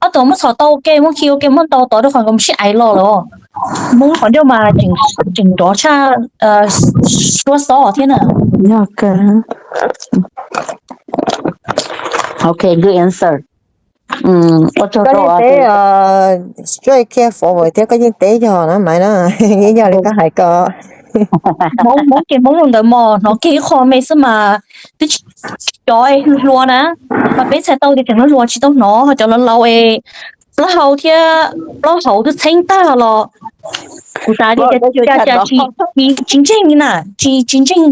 ob tug muab txhom tau ua ke, muab khi ua ke, muab ntau tod rau qhov nkawd mus sib aim los lawm. Hmoob qhov ncauj mas tseem nrov tshaj suab xob thiab na. Ok, good answer. Koj yeej teb straight kiag forward thiab, koj yeej teb yog na Maiv na, yeej yog li koj hais ko. Hmoob ces Hmoob zoo ntawd mos, hnov kiag ib qho me xwb mas twb tsis cov hluas na, mas peb txhais tau tias tseem hluas tsis tau hnov, ho cov laus laus es plaub hau thiab plaub hau twb txheeb tag los kuv xav tias cas cas tsis ntseeg li na, tsis tsis ntseeg,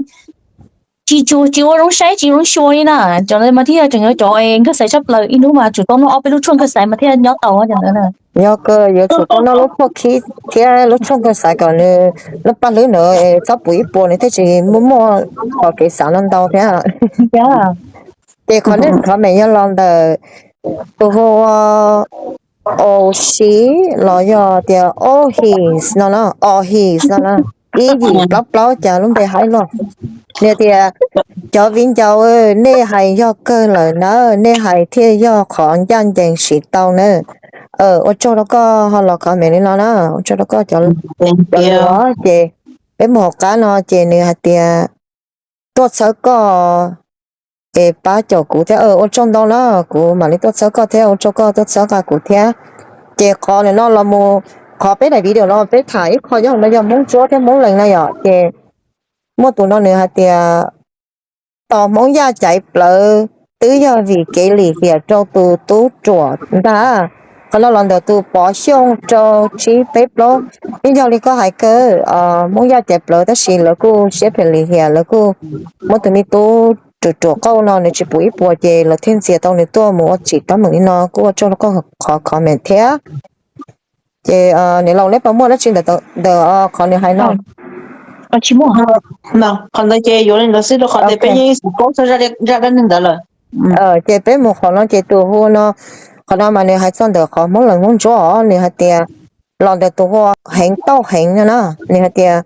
tsis tsis ua zoo saib tsis zoo xyuas li na. Cov ntawd mas thiaj tseem yog cov nkag xaiv tshaj plaws, ib hnub mas tsum tau noj ob peb lub tshuaj nkag xaiv mas thiaj nyob tau cov ntawd. Yog kawg, yuav tsum tau noj lub tshuaj khib thiab lub tshuaj nkag xaiv kom nws lub paj hlwb ntawd txhob puv ib puas nws thiaj tsis muaj muaj qhov kev xav no ntau thiab. Ces qhov nej comment yog los ntawm tus hu ua Oshis los yog tias Ohis no na, Ohis no na, ib yim plaub plaub cas lub npe haib luaj. Nws tias, cov viv ncaus, nej hais yog kawg lawm na, nej hais thiaj yog qhov ncaj ncees siv tau na. Ua tsaug rau koj ho los comment li no na, ua tsaug rau koj cov, ces peb mus hauv qab no ces nws hais tias tuaj txhawb koj es pab caum kuv thiab, ua tsaug ntau na, kuv mam li tuaj txhawb koj thiab, ua tsaug koj tuaj txhawb kuv thiab. Ces qhov ntawm no los mus, qhov peb daim video no peb tham ib qho yog no yog Hmoob Ntsuab thiab Hmoob Lees na yom, ces muaj tus no nws hais tias tos Hmoob Yaj caiv plawv twb yog vim kev lim hiam rau tus tub ruam ntag. Qhov no los ntawm tus Pov Xyooj rau tsib peb plaub. Yeej yog li koj hais kawg, Hmoob Yaj caiv plawv tab sis lawv kuj siab phem lim hiam, lawv kuj muab tus me tub ruam ruam qauj no nws tsis pum ib puas ces lawv thiaj ntxias tau nws tuaj mus ua tsim teeb meem li no, kuj ua tsaug rau koj qhov comment thiab. Ces niam laus neb puas muaj dab tsi ntawm qhov nws hais no? Qhov ntawd ces yuav li ntawd xwb rau qhov tias peb yeej xav paub txog zaj dab neeg ntawd lawm. Ces peb mus qhov no ces tus hu no, qhov no mas nws hais txog ntawm qhov Hmoob Lees Hmoob Ntsuab os, nws hais tias los ntawm tus hu ua Heev Tauj Heev no na, nws hais tias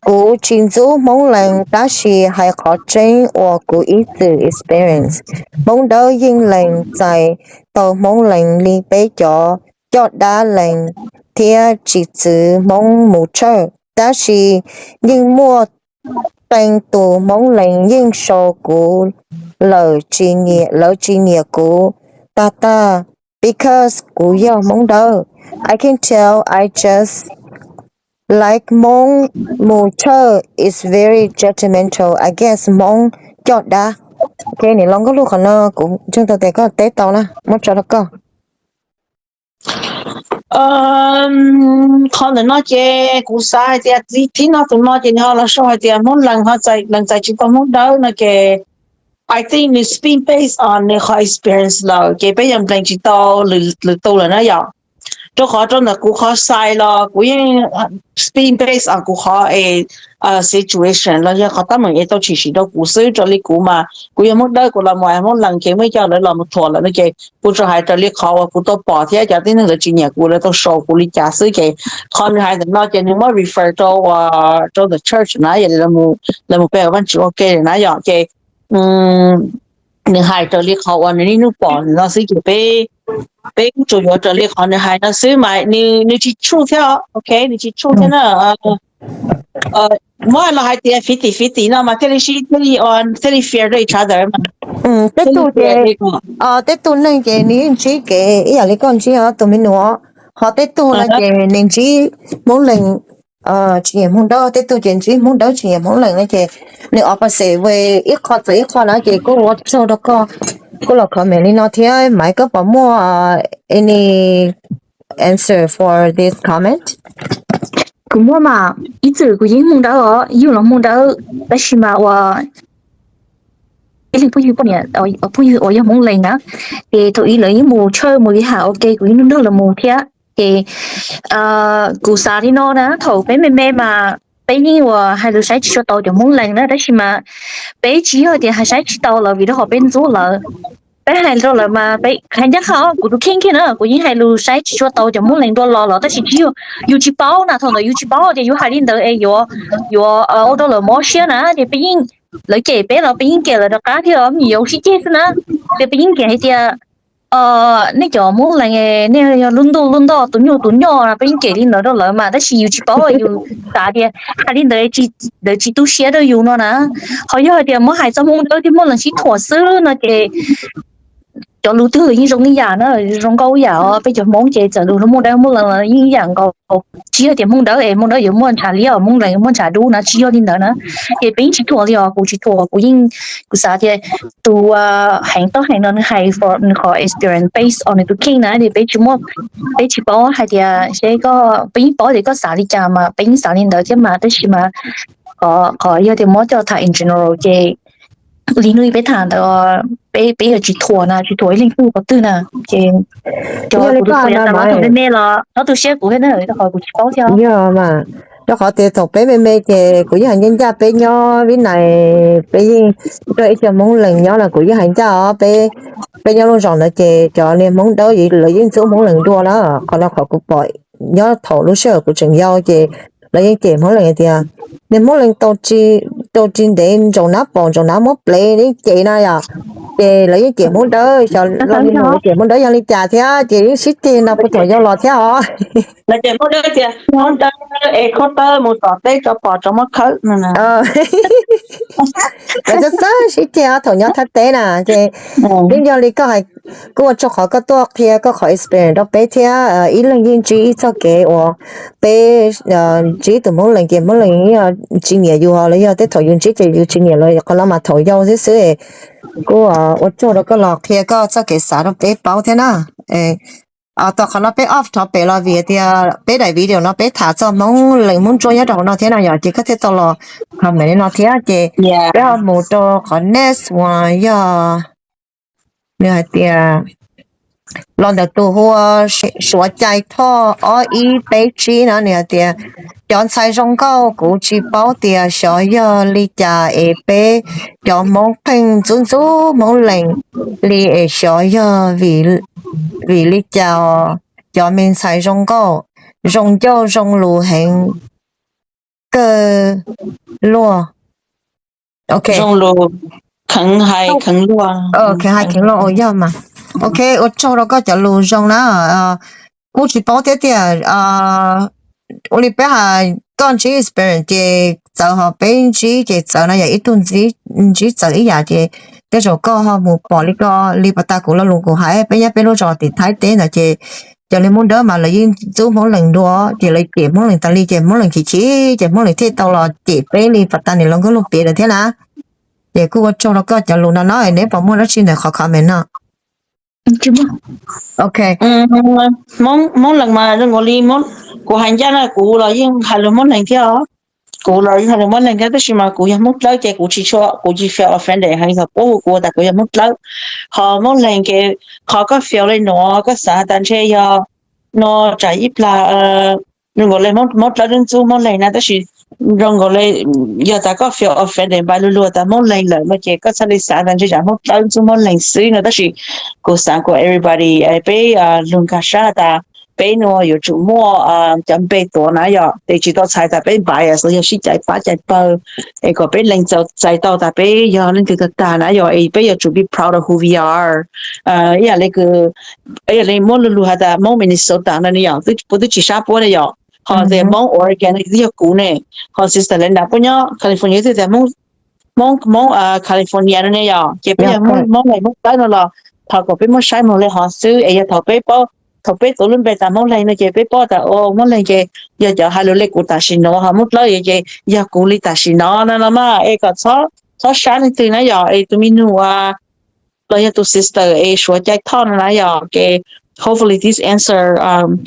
kuv tsis ntxub Hmoob Lees tab sis hais qhov tseeb uas kuv ib txwm experience. Hmoob Dawb yeej lees txais tau Hmoob Lees li peb cov coj dab lees thiab tsis txwv Hmoob mus tshawj, tab sis yeej muaj qee tus Hmoob Lees yeej sau kuv lawm, lawv tsis nyiam kuv tag tag because kuv yog Hmoob Dawb. I can tell I just like Hmoob mus tshawj is very judgmental against Hmoob coj dab. Ok, niam laus Nkauj Lug, qhov no kuv ntseeg tau tias koj teb tau na, muab tso rau koj. Qhov ntawm no ces kuv xav hais tias thib no tus no ces nws ho los sau hais tias Hmoob Lees ho lees txais tsis tau Hmoob Dawb no ces I think nws speak based on nws qhov experience lawm ces peb yeej nplees tsis tau lwm tus lawm na yom. Rau qhov rau ntawm kuv qhov xaiv los kuv yeej speak based on kuv qhov situation los yog qhov teeb meem es tau tshwm sim rau kuv xwb. Raws li kuv mas kuv yog Hmoob Dawb kuv los mus hais Hmoob Lees ces muaj ib co lawv los mus thuam lawm no ces kuv tsuas hais raws li qhov uas kuv tau pom thiab cov tib neeg lawv tsis nyiam kuv lawv tau sau kuv li cas xwb ces qhov nws hais ntawm no ces nws muab refer rau rau the church na, yog li lawv mus pe Vajtswv ua ke na yom ces nws hais raws li qhov uas nws niaj hnub pom no xwb ces peb kuj tsuas yuav raws li qhov nws hais no xwb mas nws tsis tshuj thiab, ok, nws tsis tshuj thiab na. Muab los hais tias fifty fifty no mas thiaj li sib thiaj li thiaj li fair rau each other mas. Tej tug ces, tej tug neeg ces nws yeej ntsib kev ib yam li koj ntsib tus me nus, ho tej tug no ces nws ntsib Hmoob Lees tsis nyiam Hmoob Dawb, tej tug ces ntsib Hmoob Dawb tsis nyiam Hmoob Lees no ces nws opposite way ib qho txawv ib qho na ces kuj ua tsaug rau koj, kuj los comment li no thiab. Maiv, koj puas muaj any answer for this comment? Kuv muaj mas, ib txwm kuv yeej Hmoob Dawb os, yug los Hmoob Dawb tab sis mas ua ib leeg phooj ywg poj niam, phooj ywg uas yog Hmoob Lees na, ces thaum ub lawv yeej mus church mus vi ham ua ke, kuv yeej nrog lawv mus thiab ces kuv xav li no na, thaum peb me me mas peb yeej ua hais lus saib tsis tshua tau cov Hmoob Lees na, tab sis mas peb tsis yog tias hais saib tsis tau lawv vim rau qhov peb ntxub lawv. Peb hais rau lawv mas peb hais ncaj qha, kuv tus kheej kiag na kuv yeej hais lus saib tsis tshua tau cov Hmoob Lees dua los los tab sis tsis yog, yus tsis paub na, thaum ntawd yus tsis paub tias yus hais li ntawd es yuav, yuav ua rau lawv mob siab na ces peb yeej, lawv cem peb los peb yeej cem lawv rov qab thiab, vim yus sib ceg xwb na, ces peb yeej cem hais tias nej cov Hmoob Lees nej yog lub ntuj lub ntoj tus nyuj tus nyoj no, peb yeej cem li ntawd rau lawv mas tab sis yus tsis paub, yus xav tias hais li ntawd lawv tsis tu siab rau yus no na. Ho yog hais tias muab hais txog Hmoob Dawb thiab Hmoob Lees sib thuam xwb no ces cov lus twg los yeej zoo ib yam na, zoo nkauj ib yam os. Peb cov Hmoob ces txawm lus Hmoob Dawb Hmoob Lees los yeej ib yam nkaus, tsis yog tias Hmoob Dawb es Hmoob Dawb yuav muaj ntshav liab, Hmoob Lees muaj ntshav dub na, tsis yog li ntawd na. Ces peb yeej tsis thuam li os, kuv tsis thuam, kuv yeej, kuv xav tias tus heev toj heev no nws hais for nws qhov experience based on nws tus kheej na, ces peb tsis muaj, peb tsis paub hais tias seb koj, peb yeej paub tias koj xav li cas mas peb yeej xav li ntawd thiab mas, tab sis mas qhov, qhov yog tias muab coj tham in general ces li hnub peb tham ntawd, peb, peb yuav tsis thuam na, tsis thuam ib leej twg qhov twg na, ces cov kuv tus thuam yav tas los thaum me me los nyob tu siab kuv thiab na, rau qhov kuv tsis paub thiab. Yog mas, rau qhov tias thaum peb me me ces kuv yeej hais ncaj ncaj, peb nyob Vib Nais peb yeej nrog ib co Hmoob Lees nyob no, kuv yeej hais ncaj os, peb, peb nyob lub zos ntawd ces cov niag Hmoob Dawb lawv yeej ntxub Hmoob Lees dua na, qhov no qhov kuv pom nyob thaum lub sij hawm kuv tseem yau ces lawv yeej cem Hmoob Lees tias niag Hmoob Lees tau tsis ntev ntsaum nab pom ntsaum nab muab plev yeej cem na yom, ces lawv yeej cem Hmoob Dawb, xyov los niag nus lawv cem Hmoob Dawb yog li cas thiab ces yeej sib ceg no puag thaum yau los thiab os. Lawv cem Hmoob Dawb tias Hmoob Dawb es khaub tawb mus tom teb tso pom tso muab khawb no. Lawv txawj txawj sib ceg thaum nyob Thaib teb na ces yeej yog li koj hais, kuj ua tsaug qhov koj tuaj qhia koj qhov experience rau peb thiab, ib leeg yeej ntsib ib txoj kev uas peb ntsib tus Hmoob Lees ces Hmoob Lees tsis nyiam yus los yog tej thaum yus ntsib ces yus tsis nyiam los qhov no mas thaum yau xwb xwb. Kuj ua tsaug rau koj los qhia koj txoj kev xav rau peb paub thiab na. Tom qhov no peb off topic los vim tias peb daim video no peb tham txog Hmoob Lees Hmoob Ntsuab nyob rau hauv no thiab no yom, ces koj thiaj tau los comment li no thiab ces peb ho mus rau qhov next one yog nws hais tias los ntawm tus hu ua Suav Cai Thoj ob ib peb tsib no nws hais tias cov ntxhais zoo nkauj kuv tsis paub tias xyov yog li cas es peb cov Hmoob Qheej ntxub ntxub Hmoob Lees li es xyov yog vim li cas cov me ntxhais zoo nkauj, zoo ncauj zoo lus heev kawg luaj. Kheev hais kheev luag, yog mas. Ok, ua tsaug rau koj cov lus zoo na. Kuj tsis paub thiab tias ua li peb hais koj ntsib experience ces txawv, ho peb ntsib ces txawv no yog ib tug ntsib txawv ib yam ces tej zaum koj ho mus pom li ko li pas tas kuv lo lus kuv hais peb nyob peb lub zos tim Thaib teb ntawd ces cov niag Hmoob Dawb mas lawv yeej ntxub Hmoob Lees dua ces lawv cem Hmoob Lees tas li ces Hmoob Lees chim chim ces Hmoob Lees thiaj tau los cem peb li pas tas niam laus nkauj lub piv lawm thiab na. Ces kuj ua tsaug rau koj cov lus no no, neb puas muaj dab tsi ntawm qhov comment no? Ok. Hmoob Lees mas zoo nkaus li, kuv hais ncaj na kuv los yeej hais lus Hmoob Lees thiab os. Kuv los yeej hais lus Hmoob Lees thiab tab sis mas kuv yog Hmoob Dlawb ces kuv tsis tshua, kuv tsis feel offended heev thaum puab hu kuv tas kuv yog Hmoob Dlawb. Ho Hmoob Lees ces qhov koj feel li no, koj xav tas ntshe yog no tsam ib plag zoo nkaus li Hmoob Dlawb ntxub Hmoob Lees na, tab sis zoo nkaus li yog tas koj feel offended by luag luag tas Hmoob Lees lawm no ces koj txhaj li xav tas ntshe tsam Hmoob Dlawb ntxub Hmoob Lees xwb no, tab sis kuv xav kom everybody, peb lug nkag siab tas peb nuav yuav tsum muaj cov npe tuav na yom, ces tsis tau txhais tas peb bias los yog sib cais pab cais pawg, es kom peb lees txais tau tas peb yog leej twg tag tag na yom, es peb yuav tsum be proud of who we are. Ib yam li kws, ib yam li muab luag luag has tas Hmoob Minnesota no ne yom, puab twb tsis sab puab ne yom, ho tias Hmoob Oregon no twb yog kuv ne, ho sister Linda puab nyob California twb tias Hmoob, Hmoob California no ne yom, ces peb yog Hmoob Lees Hmoob Dlawb no los thov kom peb muab saib moog le hov xwb es yog thaum peb paub thaum peb tuav lub npe tas Hmoob Leeg no ces peb paub tas o Hmoob Leeg ces yog cov hais lus li kuv tam sim no ho Hmoob Dlawb ces yog kuv li tam sim no no no mas es kom txhob sab leej twg na yom, es tus me nus los yog tus sister es Suav Cai Thoj no na yom, ces hopefully this answer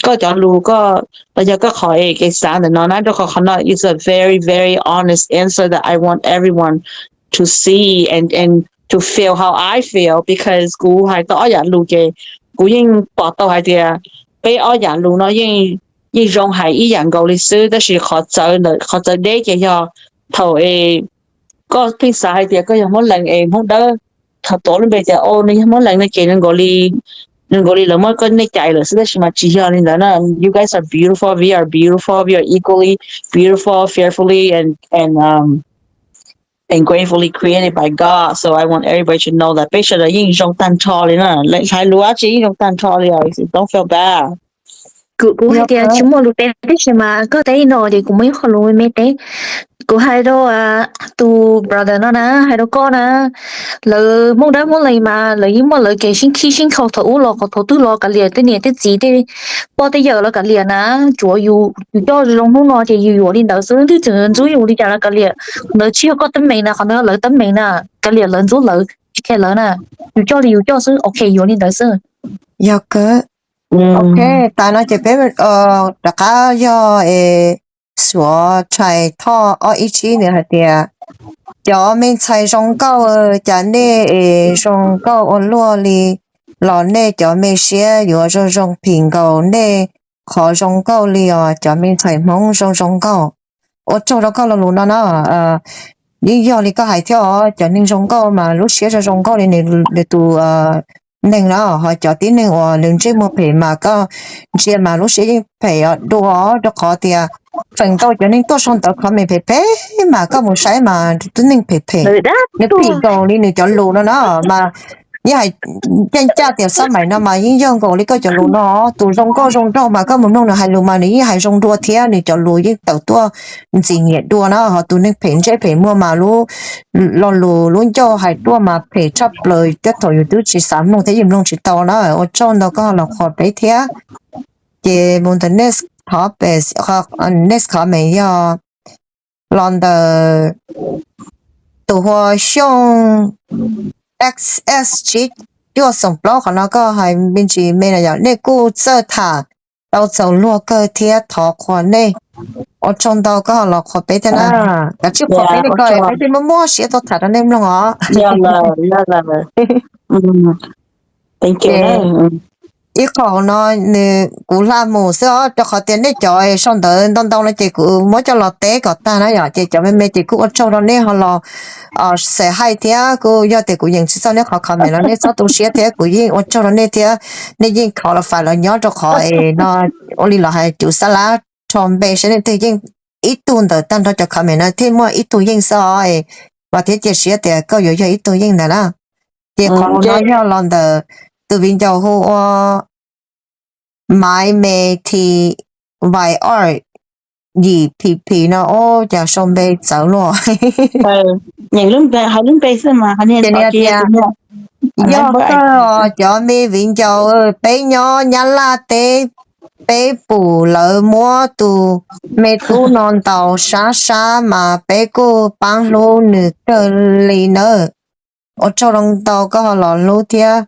koj cov lus koj los yog koj qhov es kev xav ntawm no na, rau qhov qhov no is a very very honest answer that I want everyone to see and and to feel how I feel because kuv hais tau ob yam lus ces kuv yeej pom tau hais tias peb ob yam lus no yeej yeej zoo hais ib yam nkaus li xwb, tab sis qhov txawv ntawm qhov txawv deb ces yog thaum es koj pheej xav hais tias koj yog Hmoob Leeg es Hmoob Dawb, thaum tuav lub npe tias o nws yog Hmoob Leeg no ces nws nkaus li, nws nkaus li lawv muab koj nej cais lawm xwb, tab sis mas tsis yog li ntawd na. You guys are beautiful, we are beautiful, we are equally beautiful, fearfully and and um and gratefully created by God. So I want everybody to know that peb sawv daws yeej zoo tag nrho li na. Hais lus dab tsi yeej zoo tag nrho li os. Don't feel bad. Kuv kuv hais tias tsis muaj lus teb tib si mas koj teb li no ces kuv muaj ib qho lus me me teb. Kuv hais rau tus brother no na, hais rau koj na, lawv Hmoob Dawb Hmoob Leeg mas lawv yeej muaj lawv kev sib khib sib nkhaus thaum ub los qhov thaum twg los kav liam tej niam tej txiv tej pog tej yawm los kav liam na, tsuav yus, yus coj zoo hnub no ces yus yuav li ntawd xwb, twb tseem ntxub yus li cas los kav liam, ntawd tsis yog koj teeb meem na, qhov ntawd lawv teeb meem na, kav liam lawv ntxub lawv, tsis khe lawv na, yus coj li yus coj xwb, ok yuav li ntawd xwb. Yog kawg. Ok, tas no ces peb rov qab yog es Suav Tshais Thoj ob ib tsib nws hais tias cov me ntxhais zoo nkauj, cas nej es zoo nkauj ua luaj li, los nej cov me siab yuav zoo zoo phim nkaus nej qhov zoo nkauj li os, cov me ntxhais Hmoob zoo zoo nkauj. Ua tsaug rau koj lo lus no na. Yeej yog li koj hais thiab os, cov neeg zoo nkauj mas lub siab zoo zoo nkauj li nws tus neeg na, ho cov tib neeg uas nws ntsej muag phem mas koj ntsia mas lub siab yeej phem dua, rau qhov tias feem ntau cov neeg tuaj sau ntawv comment phem phem mas koj mus saib mas tib neeg phem phem, nws phim nkaus li nws cov lus no na. Mas yeej hais, yeej caj tias xab maim no mas yeej yog nkaus li koj cov lus no, tus zoo nkauj zoo nraug mas koj mus mloog nws hais lus mas nws yeej hais zoo dua thiab nws cov lus yeej tawm tuaj ntxim nyiam dua na, ho tus neeg phem ntsej phem muag mas lub lo lus lub ncauj hais tuaj mas phem tshaj plaws, tej thaum yus twb tsis xav mloog thiab yus mloog tsis tau na. Ua tsaug ntau koj los qhuas peb thiab. Ces mus ntawm next topic, next comment yog los ntawm tus hu ua Xyooj X S tsib cuaj xoom plaub, qhov no koj hais me ntsis me no yog nej kuj txawj tham tau txaus luag kawg thiab thov qhuas nej. Ua tsaug ntau koj los qhuas peb thiab na, kav tsij qhuas peb li ko peb thiaj muaj muaj siab tuaj tham rau nej mloog os. Ib qho no nws kuv hla mus xwb os, rau qhov tias nej cov sau ntawv ntau ntau no ces kuv muab coj los teb kom tag na yom, ces cov me me ces kuj ua tsaug rau nej ho los xav hais thiab, kuj yog tias kuv yeem tsis txog nej qhov comment no nej txhob tu siab thiab, kuv yeej ua tsaug rau nej thiab. Nej yeej thov los fais los nyob rau qhov es no, ua li los hais cuv xab lab rho npe saib nej twg yeej ib tug ntawm tag nrho cov comment no thiaj muaj ib tug yeej xwb os. Vam thiab cia siab tias koj yuav yog ib tug yeej ntawd na. Ces qhov no yog los ntawm tus viv ncaus hu ua Maiv Me Thi Vais Oj Yim Phim Phim no, ua cas sau npe txawv luaj. Ces nws tias, yog kawg cov me viv ncaus, peb nyob Nyab Laj teb, peb pum lawv muab tus me tub no ntaus sab sab mas peb kuj paab hlub nws kawg li nawb. Ua tsaug zoo ntau koj ho los hlub thiab.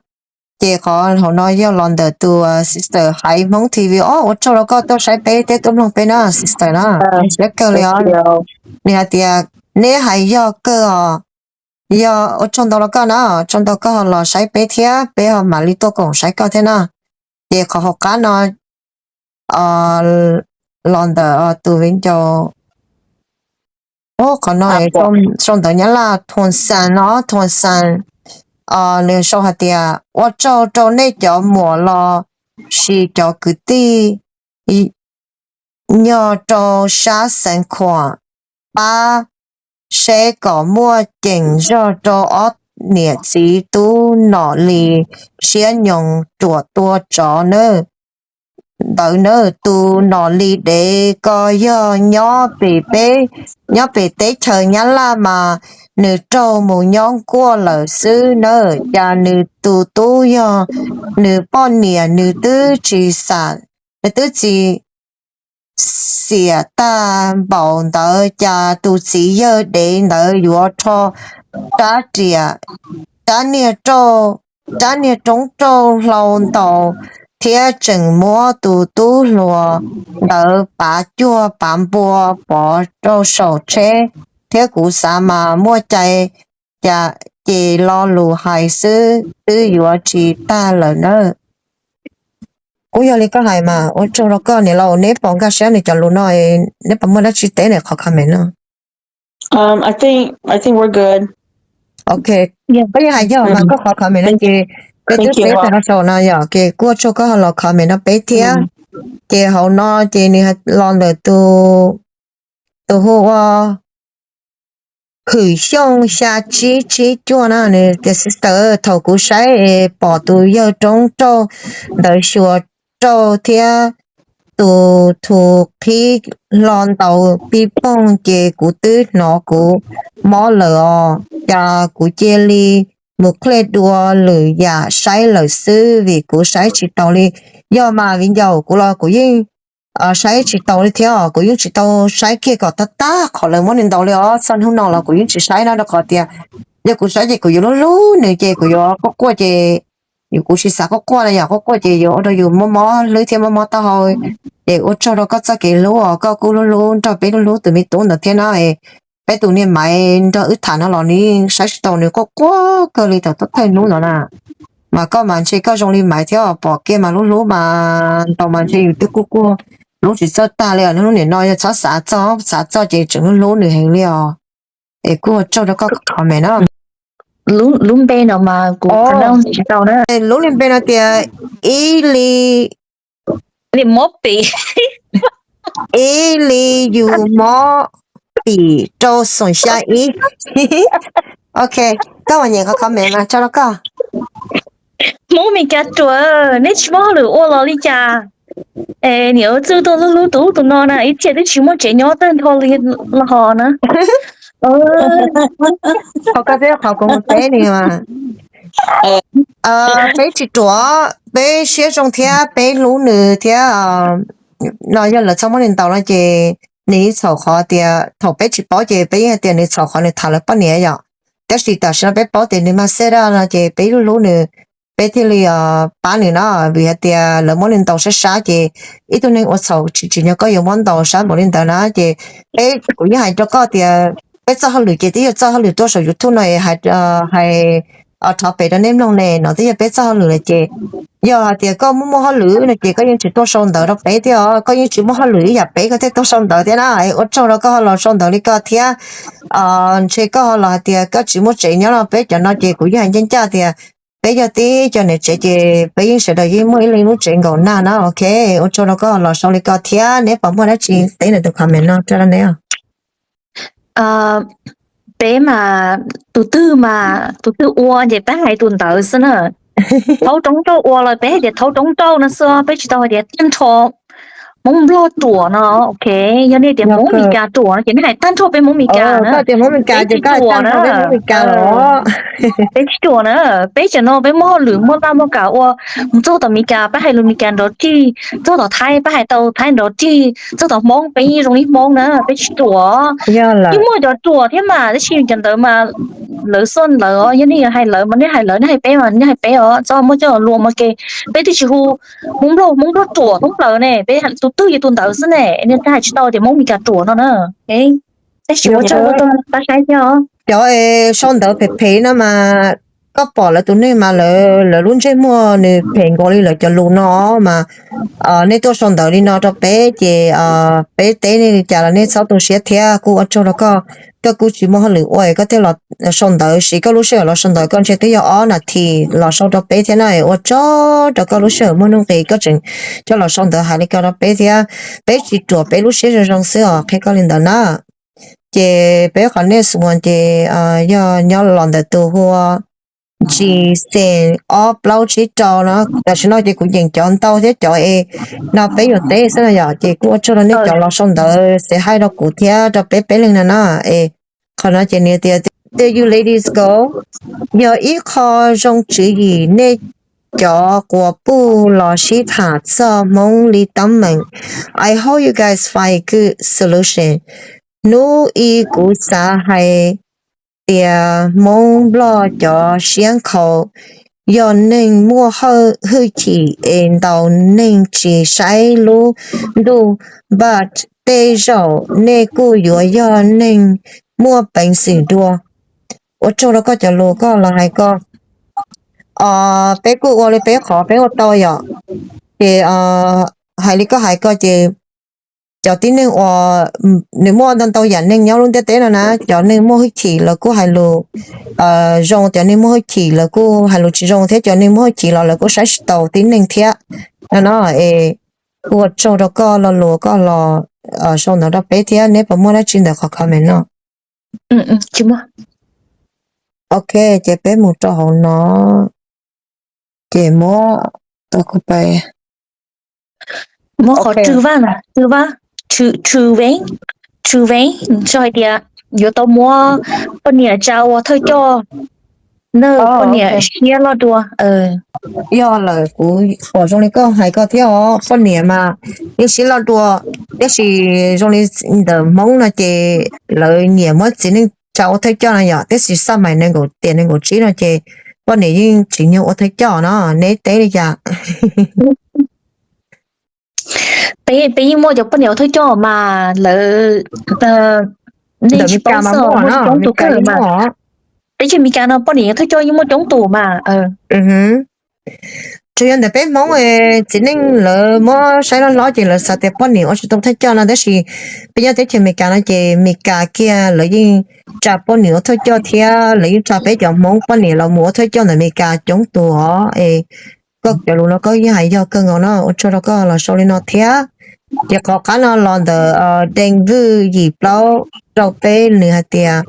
Ces qhov hauv no yog los ntawm tus sister Haiv Hmoob T V os, ua tsaug rau koj tuaj saib peb thiab tuaj mloog peb na sister na, siab kawg li os. Nws hais tias neb hais yog kawg os, yog ua tsaug ntau rau koj na, tsaug ntau koj ho los saib peb thiab peb ho mam li tuaj koom saib koj thiab na. Ces qhov hauv qab no los ntawm tus viv ncaus, qhov no sau ntawv Nyab Laj Thuam Xas no, Thuam Xas, nws sau hais tias ua tsaug rau nej cov muam los sis cov kwv tij nyob rau sab Xeev Khuam, pab seb kom muaj ceem zog rau ob niam txiv tub Nom Lis siab nyoos ruam tua tsov nawb. Ntawd na, tus Nom Lis dev ko yog nyob pem peb, nyob pem teb chaws Nyab Laj mas nws raug mus nyob nkuaj lawm xwb nawb. Cas nws tus tub yog nws poj niam, nws twb tsis xam, nws twb tsis xiam tag npaum ntawd, cas tus txiv yawg dev ntawd yuav rho rab riam, rab niag rauj, rab niag roob rauj hlau ntaus, thiab tseem muab tus tub hluas ntawd pav cuag pav npua pov rau saum tsheb, thiab kuv xav mas muaj cai, ces lo lus hais xwb twb yuav tsis tag lawm nawb. Kuj yog li koj hais mas ua tsaug rau koj niam laus, neb pom nkag siab nws cov lus no, neb puas muaj dab tsi teb nws qhov comment no? Ok, koj yeej hais yog mas koj qhov comment no ces peb twb teb tag rau saum no yom, ces kuj ua tsaug koj ho los comment no peb thiab. Ces hauv no ces nws los ntawm tus hu ua Hwm Xyooj xya tsib tsib cuaj na, nws tias sister, thaum kuv saib pom tus yawg roob rauj ntawd xyuas rauj thiab tus thu qhib hlo ntaus pij pooj ces kuv twb hnov kuv mob lawm os, cas kuv cia li mus qhia dua lwm yam saib lawm xwb vim kuv saib tsis taus li. Yog mas viv ncaus, kuv los kuv yeej saib tsis taus li thiab os, kuv yeej tsis tau saib kiag kom tag tag qhov lawv muab nws ntaus li os, txog hnub no los kuv yeej tsis saib na, rau qhov tias yog kuv saib ces kuv yuav hlub hlub nws ces kuv yuav quaj quaj ces kuv tsis xav quaj quaj na, yog quaj quaj ces yuav ua rau yus mob mob hlwb thiab mob mob taub hau. Ces ua tsaug rau koj txoj kev hlub os, koj kuj hlub hlub nrog peb hlub hlub tus me tub ntawd thiab na. Peb tus niag Maiv nrog wb tham no los nws yeej saib tsis taus, nws quaj quaj kawg li thaum thawj hnub ntawd na. Mas koj mas ntshe koj zoo li Maiv thiab, pom kiag mas hlub hlub mas ntaus mas ntshe yus twb kuj kuj hlub tsis txawj tag li os. Hnub niam no yog txhob xav txog, xav txog ces tseem hlub hlub nws heev li os. Es kuj ua tsaug rau koj comment na. Lub npe no mas kuv tsis tau na. Lub niag npe no tias ib li, mob pim, ib li yus mob pim rau xoom xya ib. Ok, koj mas nyem qhov comment mas tso rau koj. Hmoob Mes Kas ruam, neb tsis muaj hauj lwm ua los li cas? Es niam txwj tuaj hlub hlub tus ub tus no na, ib txhia twb tsis muaj tsev nyob tag nrho li los hos na. Qhov koj twb qhov kuv mus teb nws mas peb tsis ruam, peb siab zoo thiab peb hlub nws thiab. No yog lawv txhob muab nws ntaus no ces nws yeej txhaum qhov tias thaum peb tsis paub ces peb yeej hais tias nws txhaum qhov nws tham lawv poj niam yom. Tab sis tam sim no peb paub tias nws mas xeb daj no ces peb hlub hlub nws, peb thiaj li pab nws na. Vim hais tias lawv muab nws ntaus sab sab ces ib tug neeg ua txhaum tsis tsim nyog koj yuav muab ntaus sab npaum li ntawd na. Ces peb, kuv yeej hais rau koj tias peb txoj hauj lwm ces twb yog txoj hauj lwm tuaj saum YouTube no es hais, hais thov pem rau nej mloog ne, no twb yog peb txoj hauj lwm lawm ces yog hais tias koj muaj muaj hauj lwm no ces koj yeej tsis tuaj sau ntawv rau peb thiab os, koj yeej tsis muaj hauj lwm ib yam peb koj thiaj tuaj sau ntawv thiab na. Ua tsaug rau koj ho los sau ntawv li ko thiab. Ntshe koj ho los hais tias koj tsis muaj tsev nyob no, peb cov no ces kuv yeej hais ncaj ncaj tias peb yog tib cov niam tsev ces peb yeej sawv daws yeej muaj ib leeg lub tsev nkaum nag na. Ok, ua tsaug rau koj ho los sau li ko thiab, neb puas muaj dab tsi teb nws tus comment no rau neb? Peb mas tus twg mas tus twg ua ces peb hais tus ntawd xwb na. Thaub roob rauj ua los peb hais tias thaub roob rauj no xwb, peb tsis tau hais tias tag nrho Hmoob Nplog ruam no. Ok, yog nej tias Hmoob Mes Kas ruam no ces nej hais tag nrho peb Hmoob Mes Kas na. Peb tsis ruam na, peb tsis ruam na. Peb cov no peb muaj hauj lwm muaj laj muaj kam ua. Mus txog tom Mes Kas peb hais lus Mes Kas nrov rig, txog tom Thaib peb hais tau Thaib nrov rig, txog tom Hmoob peb yeej zoo li Hmoob na, peb tsis ruam. Yeej muaj cov ruam thiab mas, tab sis cov ntawd mas lawv xoj lawv os, yog nej yuav hais lawv mas nej hais lawv, nej hais peb mas nej hais peb os, txhob muab coj los luag mas ke. Peb twb tsis hu Hmoob Nplog, Hmoob Nplog ruam thoob plaws ne, peb tus twg ces tus ntawd xwb ne, nej hais tsis tau tias Hmoob Mes Kas ruam no na. Tab sis ua tsaug rau koj pab saib thiab os. Cov es sau ntawv phem phem no mas koj pom lawv tus neeg mas lawv, lawv lub ntsej muag nws phem nkaus li lawv cov lus no mas nej tuaj sau ntawv li no rau peb ces peb teb nej li cas los nej txhob tu siab thiab. Kuj ua tsaug rau koj, koj kuj tsis muaj hauj lwm ua es koj thiaj los sau ntawv, siv koj lub sij hawm los sau ntawv, koj ntshe twb yog ob nas this los sau rau peb thiab na. Ua tsaug rau koj lub sij hawm muaj nuj nqis koj tseem coj los sau ntawv hais li ko rau peb thiab. Peb tsis ruam, peb lub siab zoo zoo xwb os, qhia koj li ntawd na. Ces peb qhov next one ces yog nyob los ntawm tus hu ua G C ob plaub tsib rau no. Tam sim no ces kuv nyeem cov ntau thiab cov es no peb yuav teb xwb no yom, ces kuj ua tsaug rau nej cov los sau ntawv xav hais rau kuv thiab rau peb peb leeg no na. Es qhov no ces nws tias Do you ladies go? Yog ib qho zoo tswv yim nej cov quas puj los sib tham txog Hmoob li teeb meem. I hope you guys find a good solution. Hnub i kuv xav hais tias Hmoob Nplog cov siab nkhaus yog neeg muaj hwj chim es ntaus neeg tsis saib lub ntuj, but tej zaum nej kuj yuav yog neeg muaj peev xwm dua. Ua tsaug rau koj cov lus koj los hais ko. Peb kuj ua li peb qhov peb ua tau yom. Ces hais li koj hais ko ces cov tib neeg uas nws muaj ntau ntau yam neeg nyob lub ntiaj teb no na, cov neeg muaj hwj chim lawv kuj hais lus zoo, cov neeg muaj hwj chim lawv kuj hais lus tsis zoo thiab, cov neeg muaj hwj chim los lawv kuj saib tsis taus tib neeg thiab no no. Es kuj ua tsaug rau koj lo lus koj los sau ntawv rau peb thiab, neb puas muaj dab tsi ntawm qhov comment no? Ok, ces peb mus rau hauv no, ces muab tau kuv pais. Muab qhov true vaj na, true vaj, true, true vein, true vein, sau hais tias yuav tau muab poj niam tsa ua thawj coj, na poj niam siab loj dua. Yog lawm, kuv pom zoo li koj hais ko thiab os, poj niam mas yeej siab loj dua, tiam sis zoo li ntawm Hmoob no ces lawv nyiam muab txiv neej tsa ua thawj coj no yom, tiam sis xaj mais nees nkaum tiam nees nkaum tsib no ces poj niam yeej tsis nyog ua thawj coj no, neb teb li cas? Peb, peb yeej muaj cov poj niam ua thawj coj mas lawv, nej tsis paub xwb, muaj coob tus kawg mas. Teb chaws Amelikas no poj niam ua thawj coj yeej muaj coob tus mas. Tsuas yog ntawm peb Hmoob txiv neej lawv muab saib loj hlob ces lawv xav tias poj niam ua tsis tau thawj coj no, tab sis peb nyob teb chaws Amelikas no ces Amelikas kiag lawv yeej tsa poj niam ua thawj coj thiab, lawv yeej tsa peb cov Hmoob poj niam los mus ua thawj coj ntawm Amelikas coob tus os. Es koj cov lus no koj yeej hais yog kawg nkaus no, ua tsaug rau koj los sau li no thiab. Ces qhov qab no los ntawm Deej Vwj yim plaub rau peb, nws hais tias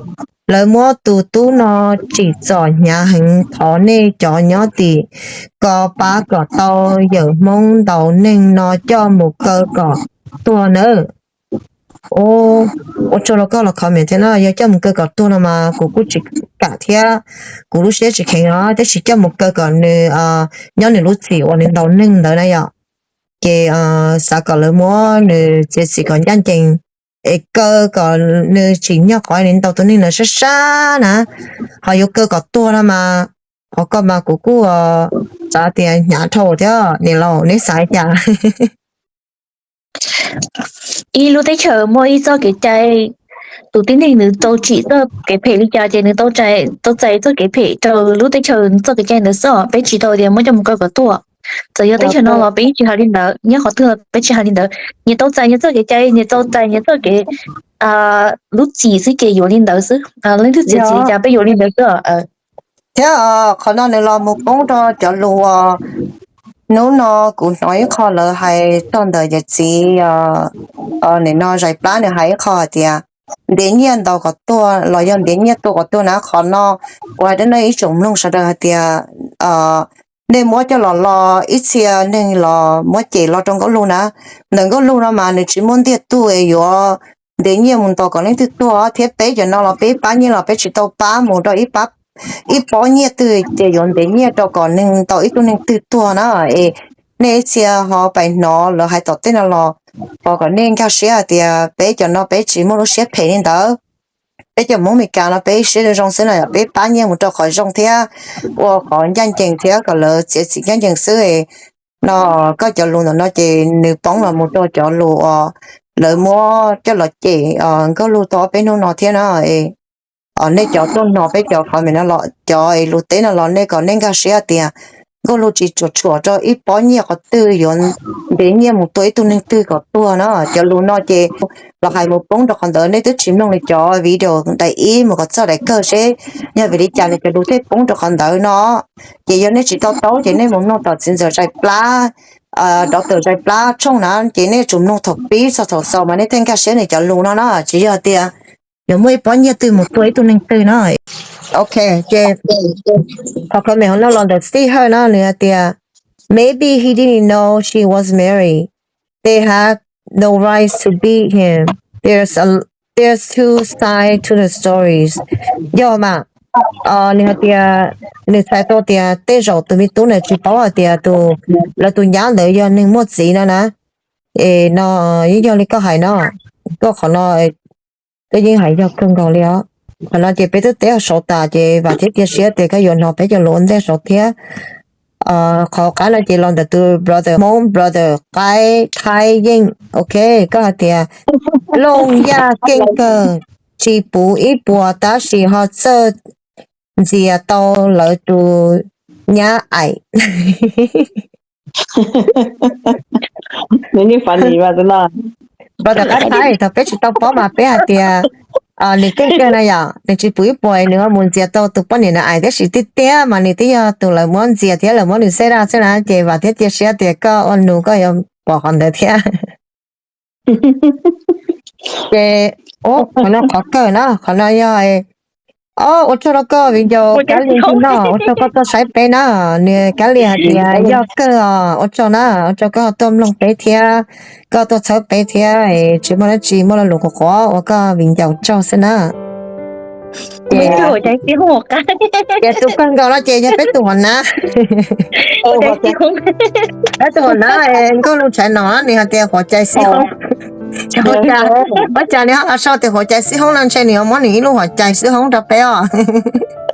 lawv muab tus tub no tsim txom hnyav heev, thov nej cov nyob tim ko pab kom tau yawm Hmoob ntaus neeg no coj mus kaw kom tuag nawb. Ua tsaug rau koj los comment thiab no, yog coj mus kaw kom tuag no mas kuv kuj tsis kam thiab, kuv lub siab tsis kheev os, tab sis coj mus kaw kom nws nyob nws lub txim uas nws ntaus neeg ntawd na yom. Ces xav kom lawv muab nws txiav txim kom ncaj ncees, es kaw kom nws tsim nyog qhov nws ntaus tus neeg ntawd sab sab na, ho yuav kaw kom tuag no mas, qhov ko mas kuv kuj xav tias hnyav dhau thiab, niam laus neb xav li cas? Ib lub teb chaws muaj ib txoj kev cai, tus tib neeg nws tau tsim txoj kev phem li cas ces nws tau txais txoj kev phem rau lub teb chaws txoj kev cai ntawd xwb, peb tsis tau tias muab coj mus kaw kom tuag. Txawm yog teb chaws no los peb yeej tsis hais li ntawd, nyob qhov twg los peb tsis hais li ntawd. Nyias tau txais nyias txoj kev cai, nyias tau txais nyias txoj kev lub txim xwb ces yuav li ntawd xwb. Leej twg txiav txim li cas peb yuav li ntawd xwb. Thiab qhov no nws los mus poob rau cov lus uas hnub no kuv hnov ib qho lawv hais txog ntawm yawm txiv, nim no Zais Plab nws hais ib qho hais tias ntiav nyiaj ntaus kom tuag los yog ntiav nyiaj tua kom tuag na. Qhov no kuv hais rau nej ib tsoom mloog sawv daws hais tias nej muab coj los lo ib txhia neeg los muab cem los rau Nkauj Lug na. Ntawm Nkauj Lug no mas nws tsis muaj ntiag tug yuav ntiav nyiaj mus ntaus kom leej twg tuag, thiab peb cov no los peb pab nyiaj los peb tsis tau pab mus rau ib pob nyiaj twg tias yuav ntiav nyiaj rau kom neeg ntaus ib tug neeg twg tuag na. Es nej ib txhia ho pais hnov lawv hais tom tej no los, thov kom nej nkag siab hais tias peb cov no peb tsis muaj lub siab phem li ntawd. Peb cov Hmoob Meskas no peb siab zoo xwb no, peb pab nyiaj mus rau qhov zoo thiab ua qhov ncaj ncees thiab kom lawv txiav txim ncaj ncees xwb. No koj cov lus ntawm no ces nws poob los mus rau cov lus uas lawv muab coj los cem Nkauj Lug tau ob peb hnub no thiab na. Nej cov tuaj hnov peb cov comment no los cov lus teb no los nej kom nej nkag siab tias Nkauj Lug tsis tsuam tshuam rau ib pob nyiaj qhov twg yuav ntiav nyiaj mus tua ib tug neeg twg kom tuag na. Cov lus no ces los hais mus poob rau qhov ntawd, nej twb tsis mloog li cov video daim ib mus kom txog daim kawg seb yog vim li cas nws cov lus thiaj poob rau qhov ntawd no. Ces yog nej tsis to taub ces nej mus mloog tom txiv ntxawm Zais Plab, doctor Zais Plab tshooj na, ces nej tsum mloog thaum pib txog thaum xaus mas nej thiaj nkag siab nws cov lus no na, tsis yog tias yuav muaj ib pob nyiaj twg mus tua ib tug neeg twg no. Ok, ces qhov comment hauv no los ntawm Steve Hawj no nws hais tias maybe he didn't know she was married. They had no rights to beat him. There's a, There's two sides to the stories. Yog mas, nws hais tias nws txhais tau tias tej zaum tus me tub ntawd tsis paub hais tias tus, lawv tus nyab ntawd yog neeg muaj txiv no na. Es no yeej yog li koj hais no, koj qhov no koj yeej hais yog kawg nkaus li os. Qhov no ces peb twb teb saud tas ces vam thiab cia siab tias koj yuav hnov peb cov lus ua ntej saud thiab. Qhov qab no ces los ntawm tus brother Hmoob, brother qaib thaib yeej. Ok, koj hais tias Looj Yaj keej kawg, tsis puv ib puas tab sis ho txawj ntxias tau lawv tus nyab aim. Brother qaib thaib, thaum peb tsis tau paub mas peb hais tias nws keej kawg na yom, nws tsis puv ib puas nws ho mus ntxias tau tus poj niam na aim, tiam sis tiag tiag mas nws twb yog tus lawv muab ntxias thiab lawv muab nws set up xwb na, ces vam thiab cia siab tias koj ua nus koj yuav pom qhov ntawd thiab. Ces qhov no qhov kawg na, qov no yog, o, ua tsaug rau koj viv ncaus Kab Lis no, ua tsaug koj tuaj saib peb na. Nws Kab Lis hais tias yog kawg os, ua tsaug na, ua tsaug koj tuaj mloog peb thiab, koj tuaj txhawb peb thiab, tsis muaj dab tsi, muaj lo lus qhuav qhuav ua koj viv ncaus tsaug xwb na. Ces tus kawg nkaus no ces yog peb tus hom nav. Peb tus hom nav Nkauj Lug tshais no nws hais tias huam cai xib hoob. Ua cas nws ho los sau tias huam cai xib hoob no, ntshe nws yuav muab nws ib lub huam cai xib hoob rau peb os.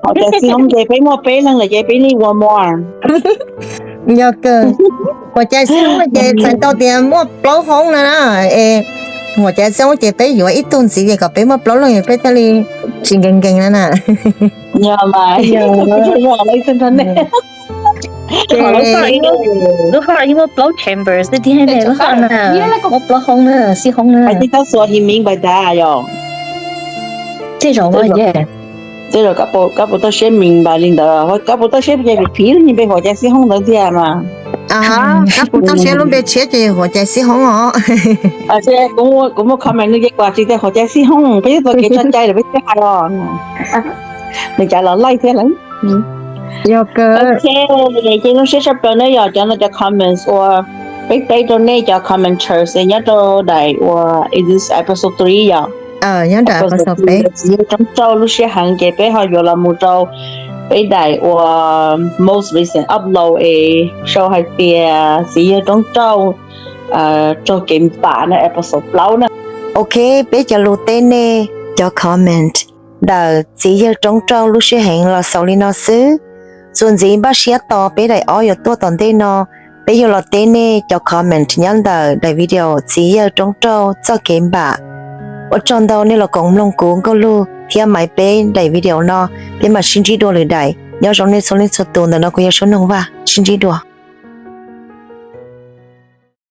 Huam cai xib hoob ces peb muaj peb leeg lawm ces peb need one more. Yog kawg, huam cai xib hoob ces txhais tau tias muaj plaub hoob no na. Es huam cai xib hoob ces peb yuav ib tug ntxiv ces kom peb muaj plaub leeg peb thiaj li tsis nkees nkees no na. Lub hoj yeej muaj plaub chambers, lub hoj na, muaj plaub hoob na, xib hoob na. Tej zaum, tej zaum koj puas tau siab mis npais li ntawd, koj puas tau siab ces phim phim lub npe huam cai xib hoob ntawd tiag mas. Koj puas tau siab lub npe tshiab ces huam cai xib hoob os. Kuv muaj comment nws ces kuv tsis tias huam cai xib hoob, peb yeej txoj kev tso cai lawm peb thiaj hais os. Nws cas los laij thiab lawm. Yog kawg. Ok, ces zoo siab tshaj plaws nej yog cov no cov comments uas peb teb rau nej cov commenters nyob rau daim uas episode three yom. Nyob daim episode three, txiv yawg roob rauj lub sij hawm ces peb ho yuav los mus rau peb daim uas most recent upload es sau hais tias txiv yawg roob rauj txoj kev npam no episode plaub na. Ok, peb cov lus teb nej cov comment ntawm txiv yawg roob rauj lub sij hawm los xaus li no xwb. Txuas ntxiv npaj siab tos peb daim ob yuav tuaj tom ntej no, peb yuav los teb nej cov comment nyob ntawm daim video txiv yawg roob rauj txoj kev npam. Ua tsaug ntau nej los koom mloog kuv Nkauj Lug thiab Maiv peb daim video no, peb mam sib ntsib dua lwm daim. Nyob zoo nej txhua leej txhua tus, ntawm no kuv yog Suab Noog Vaj, sib ntsib dua.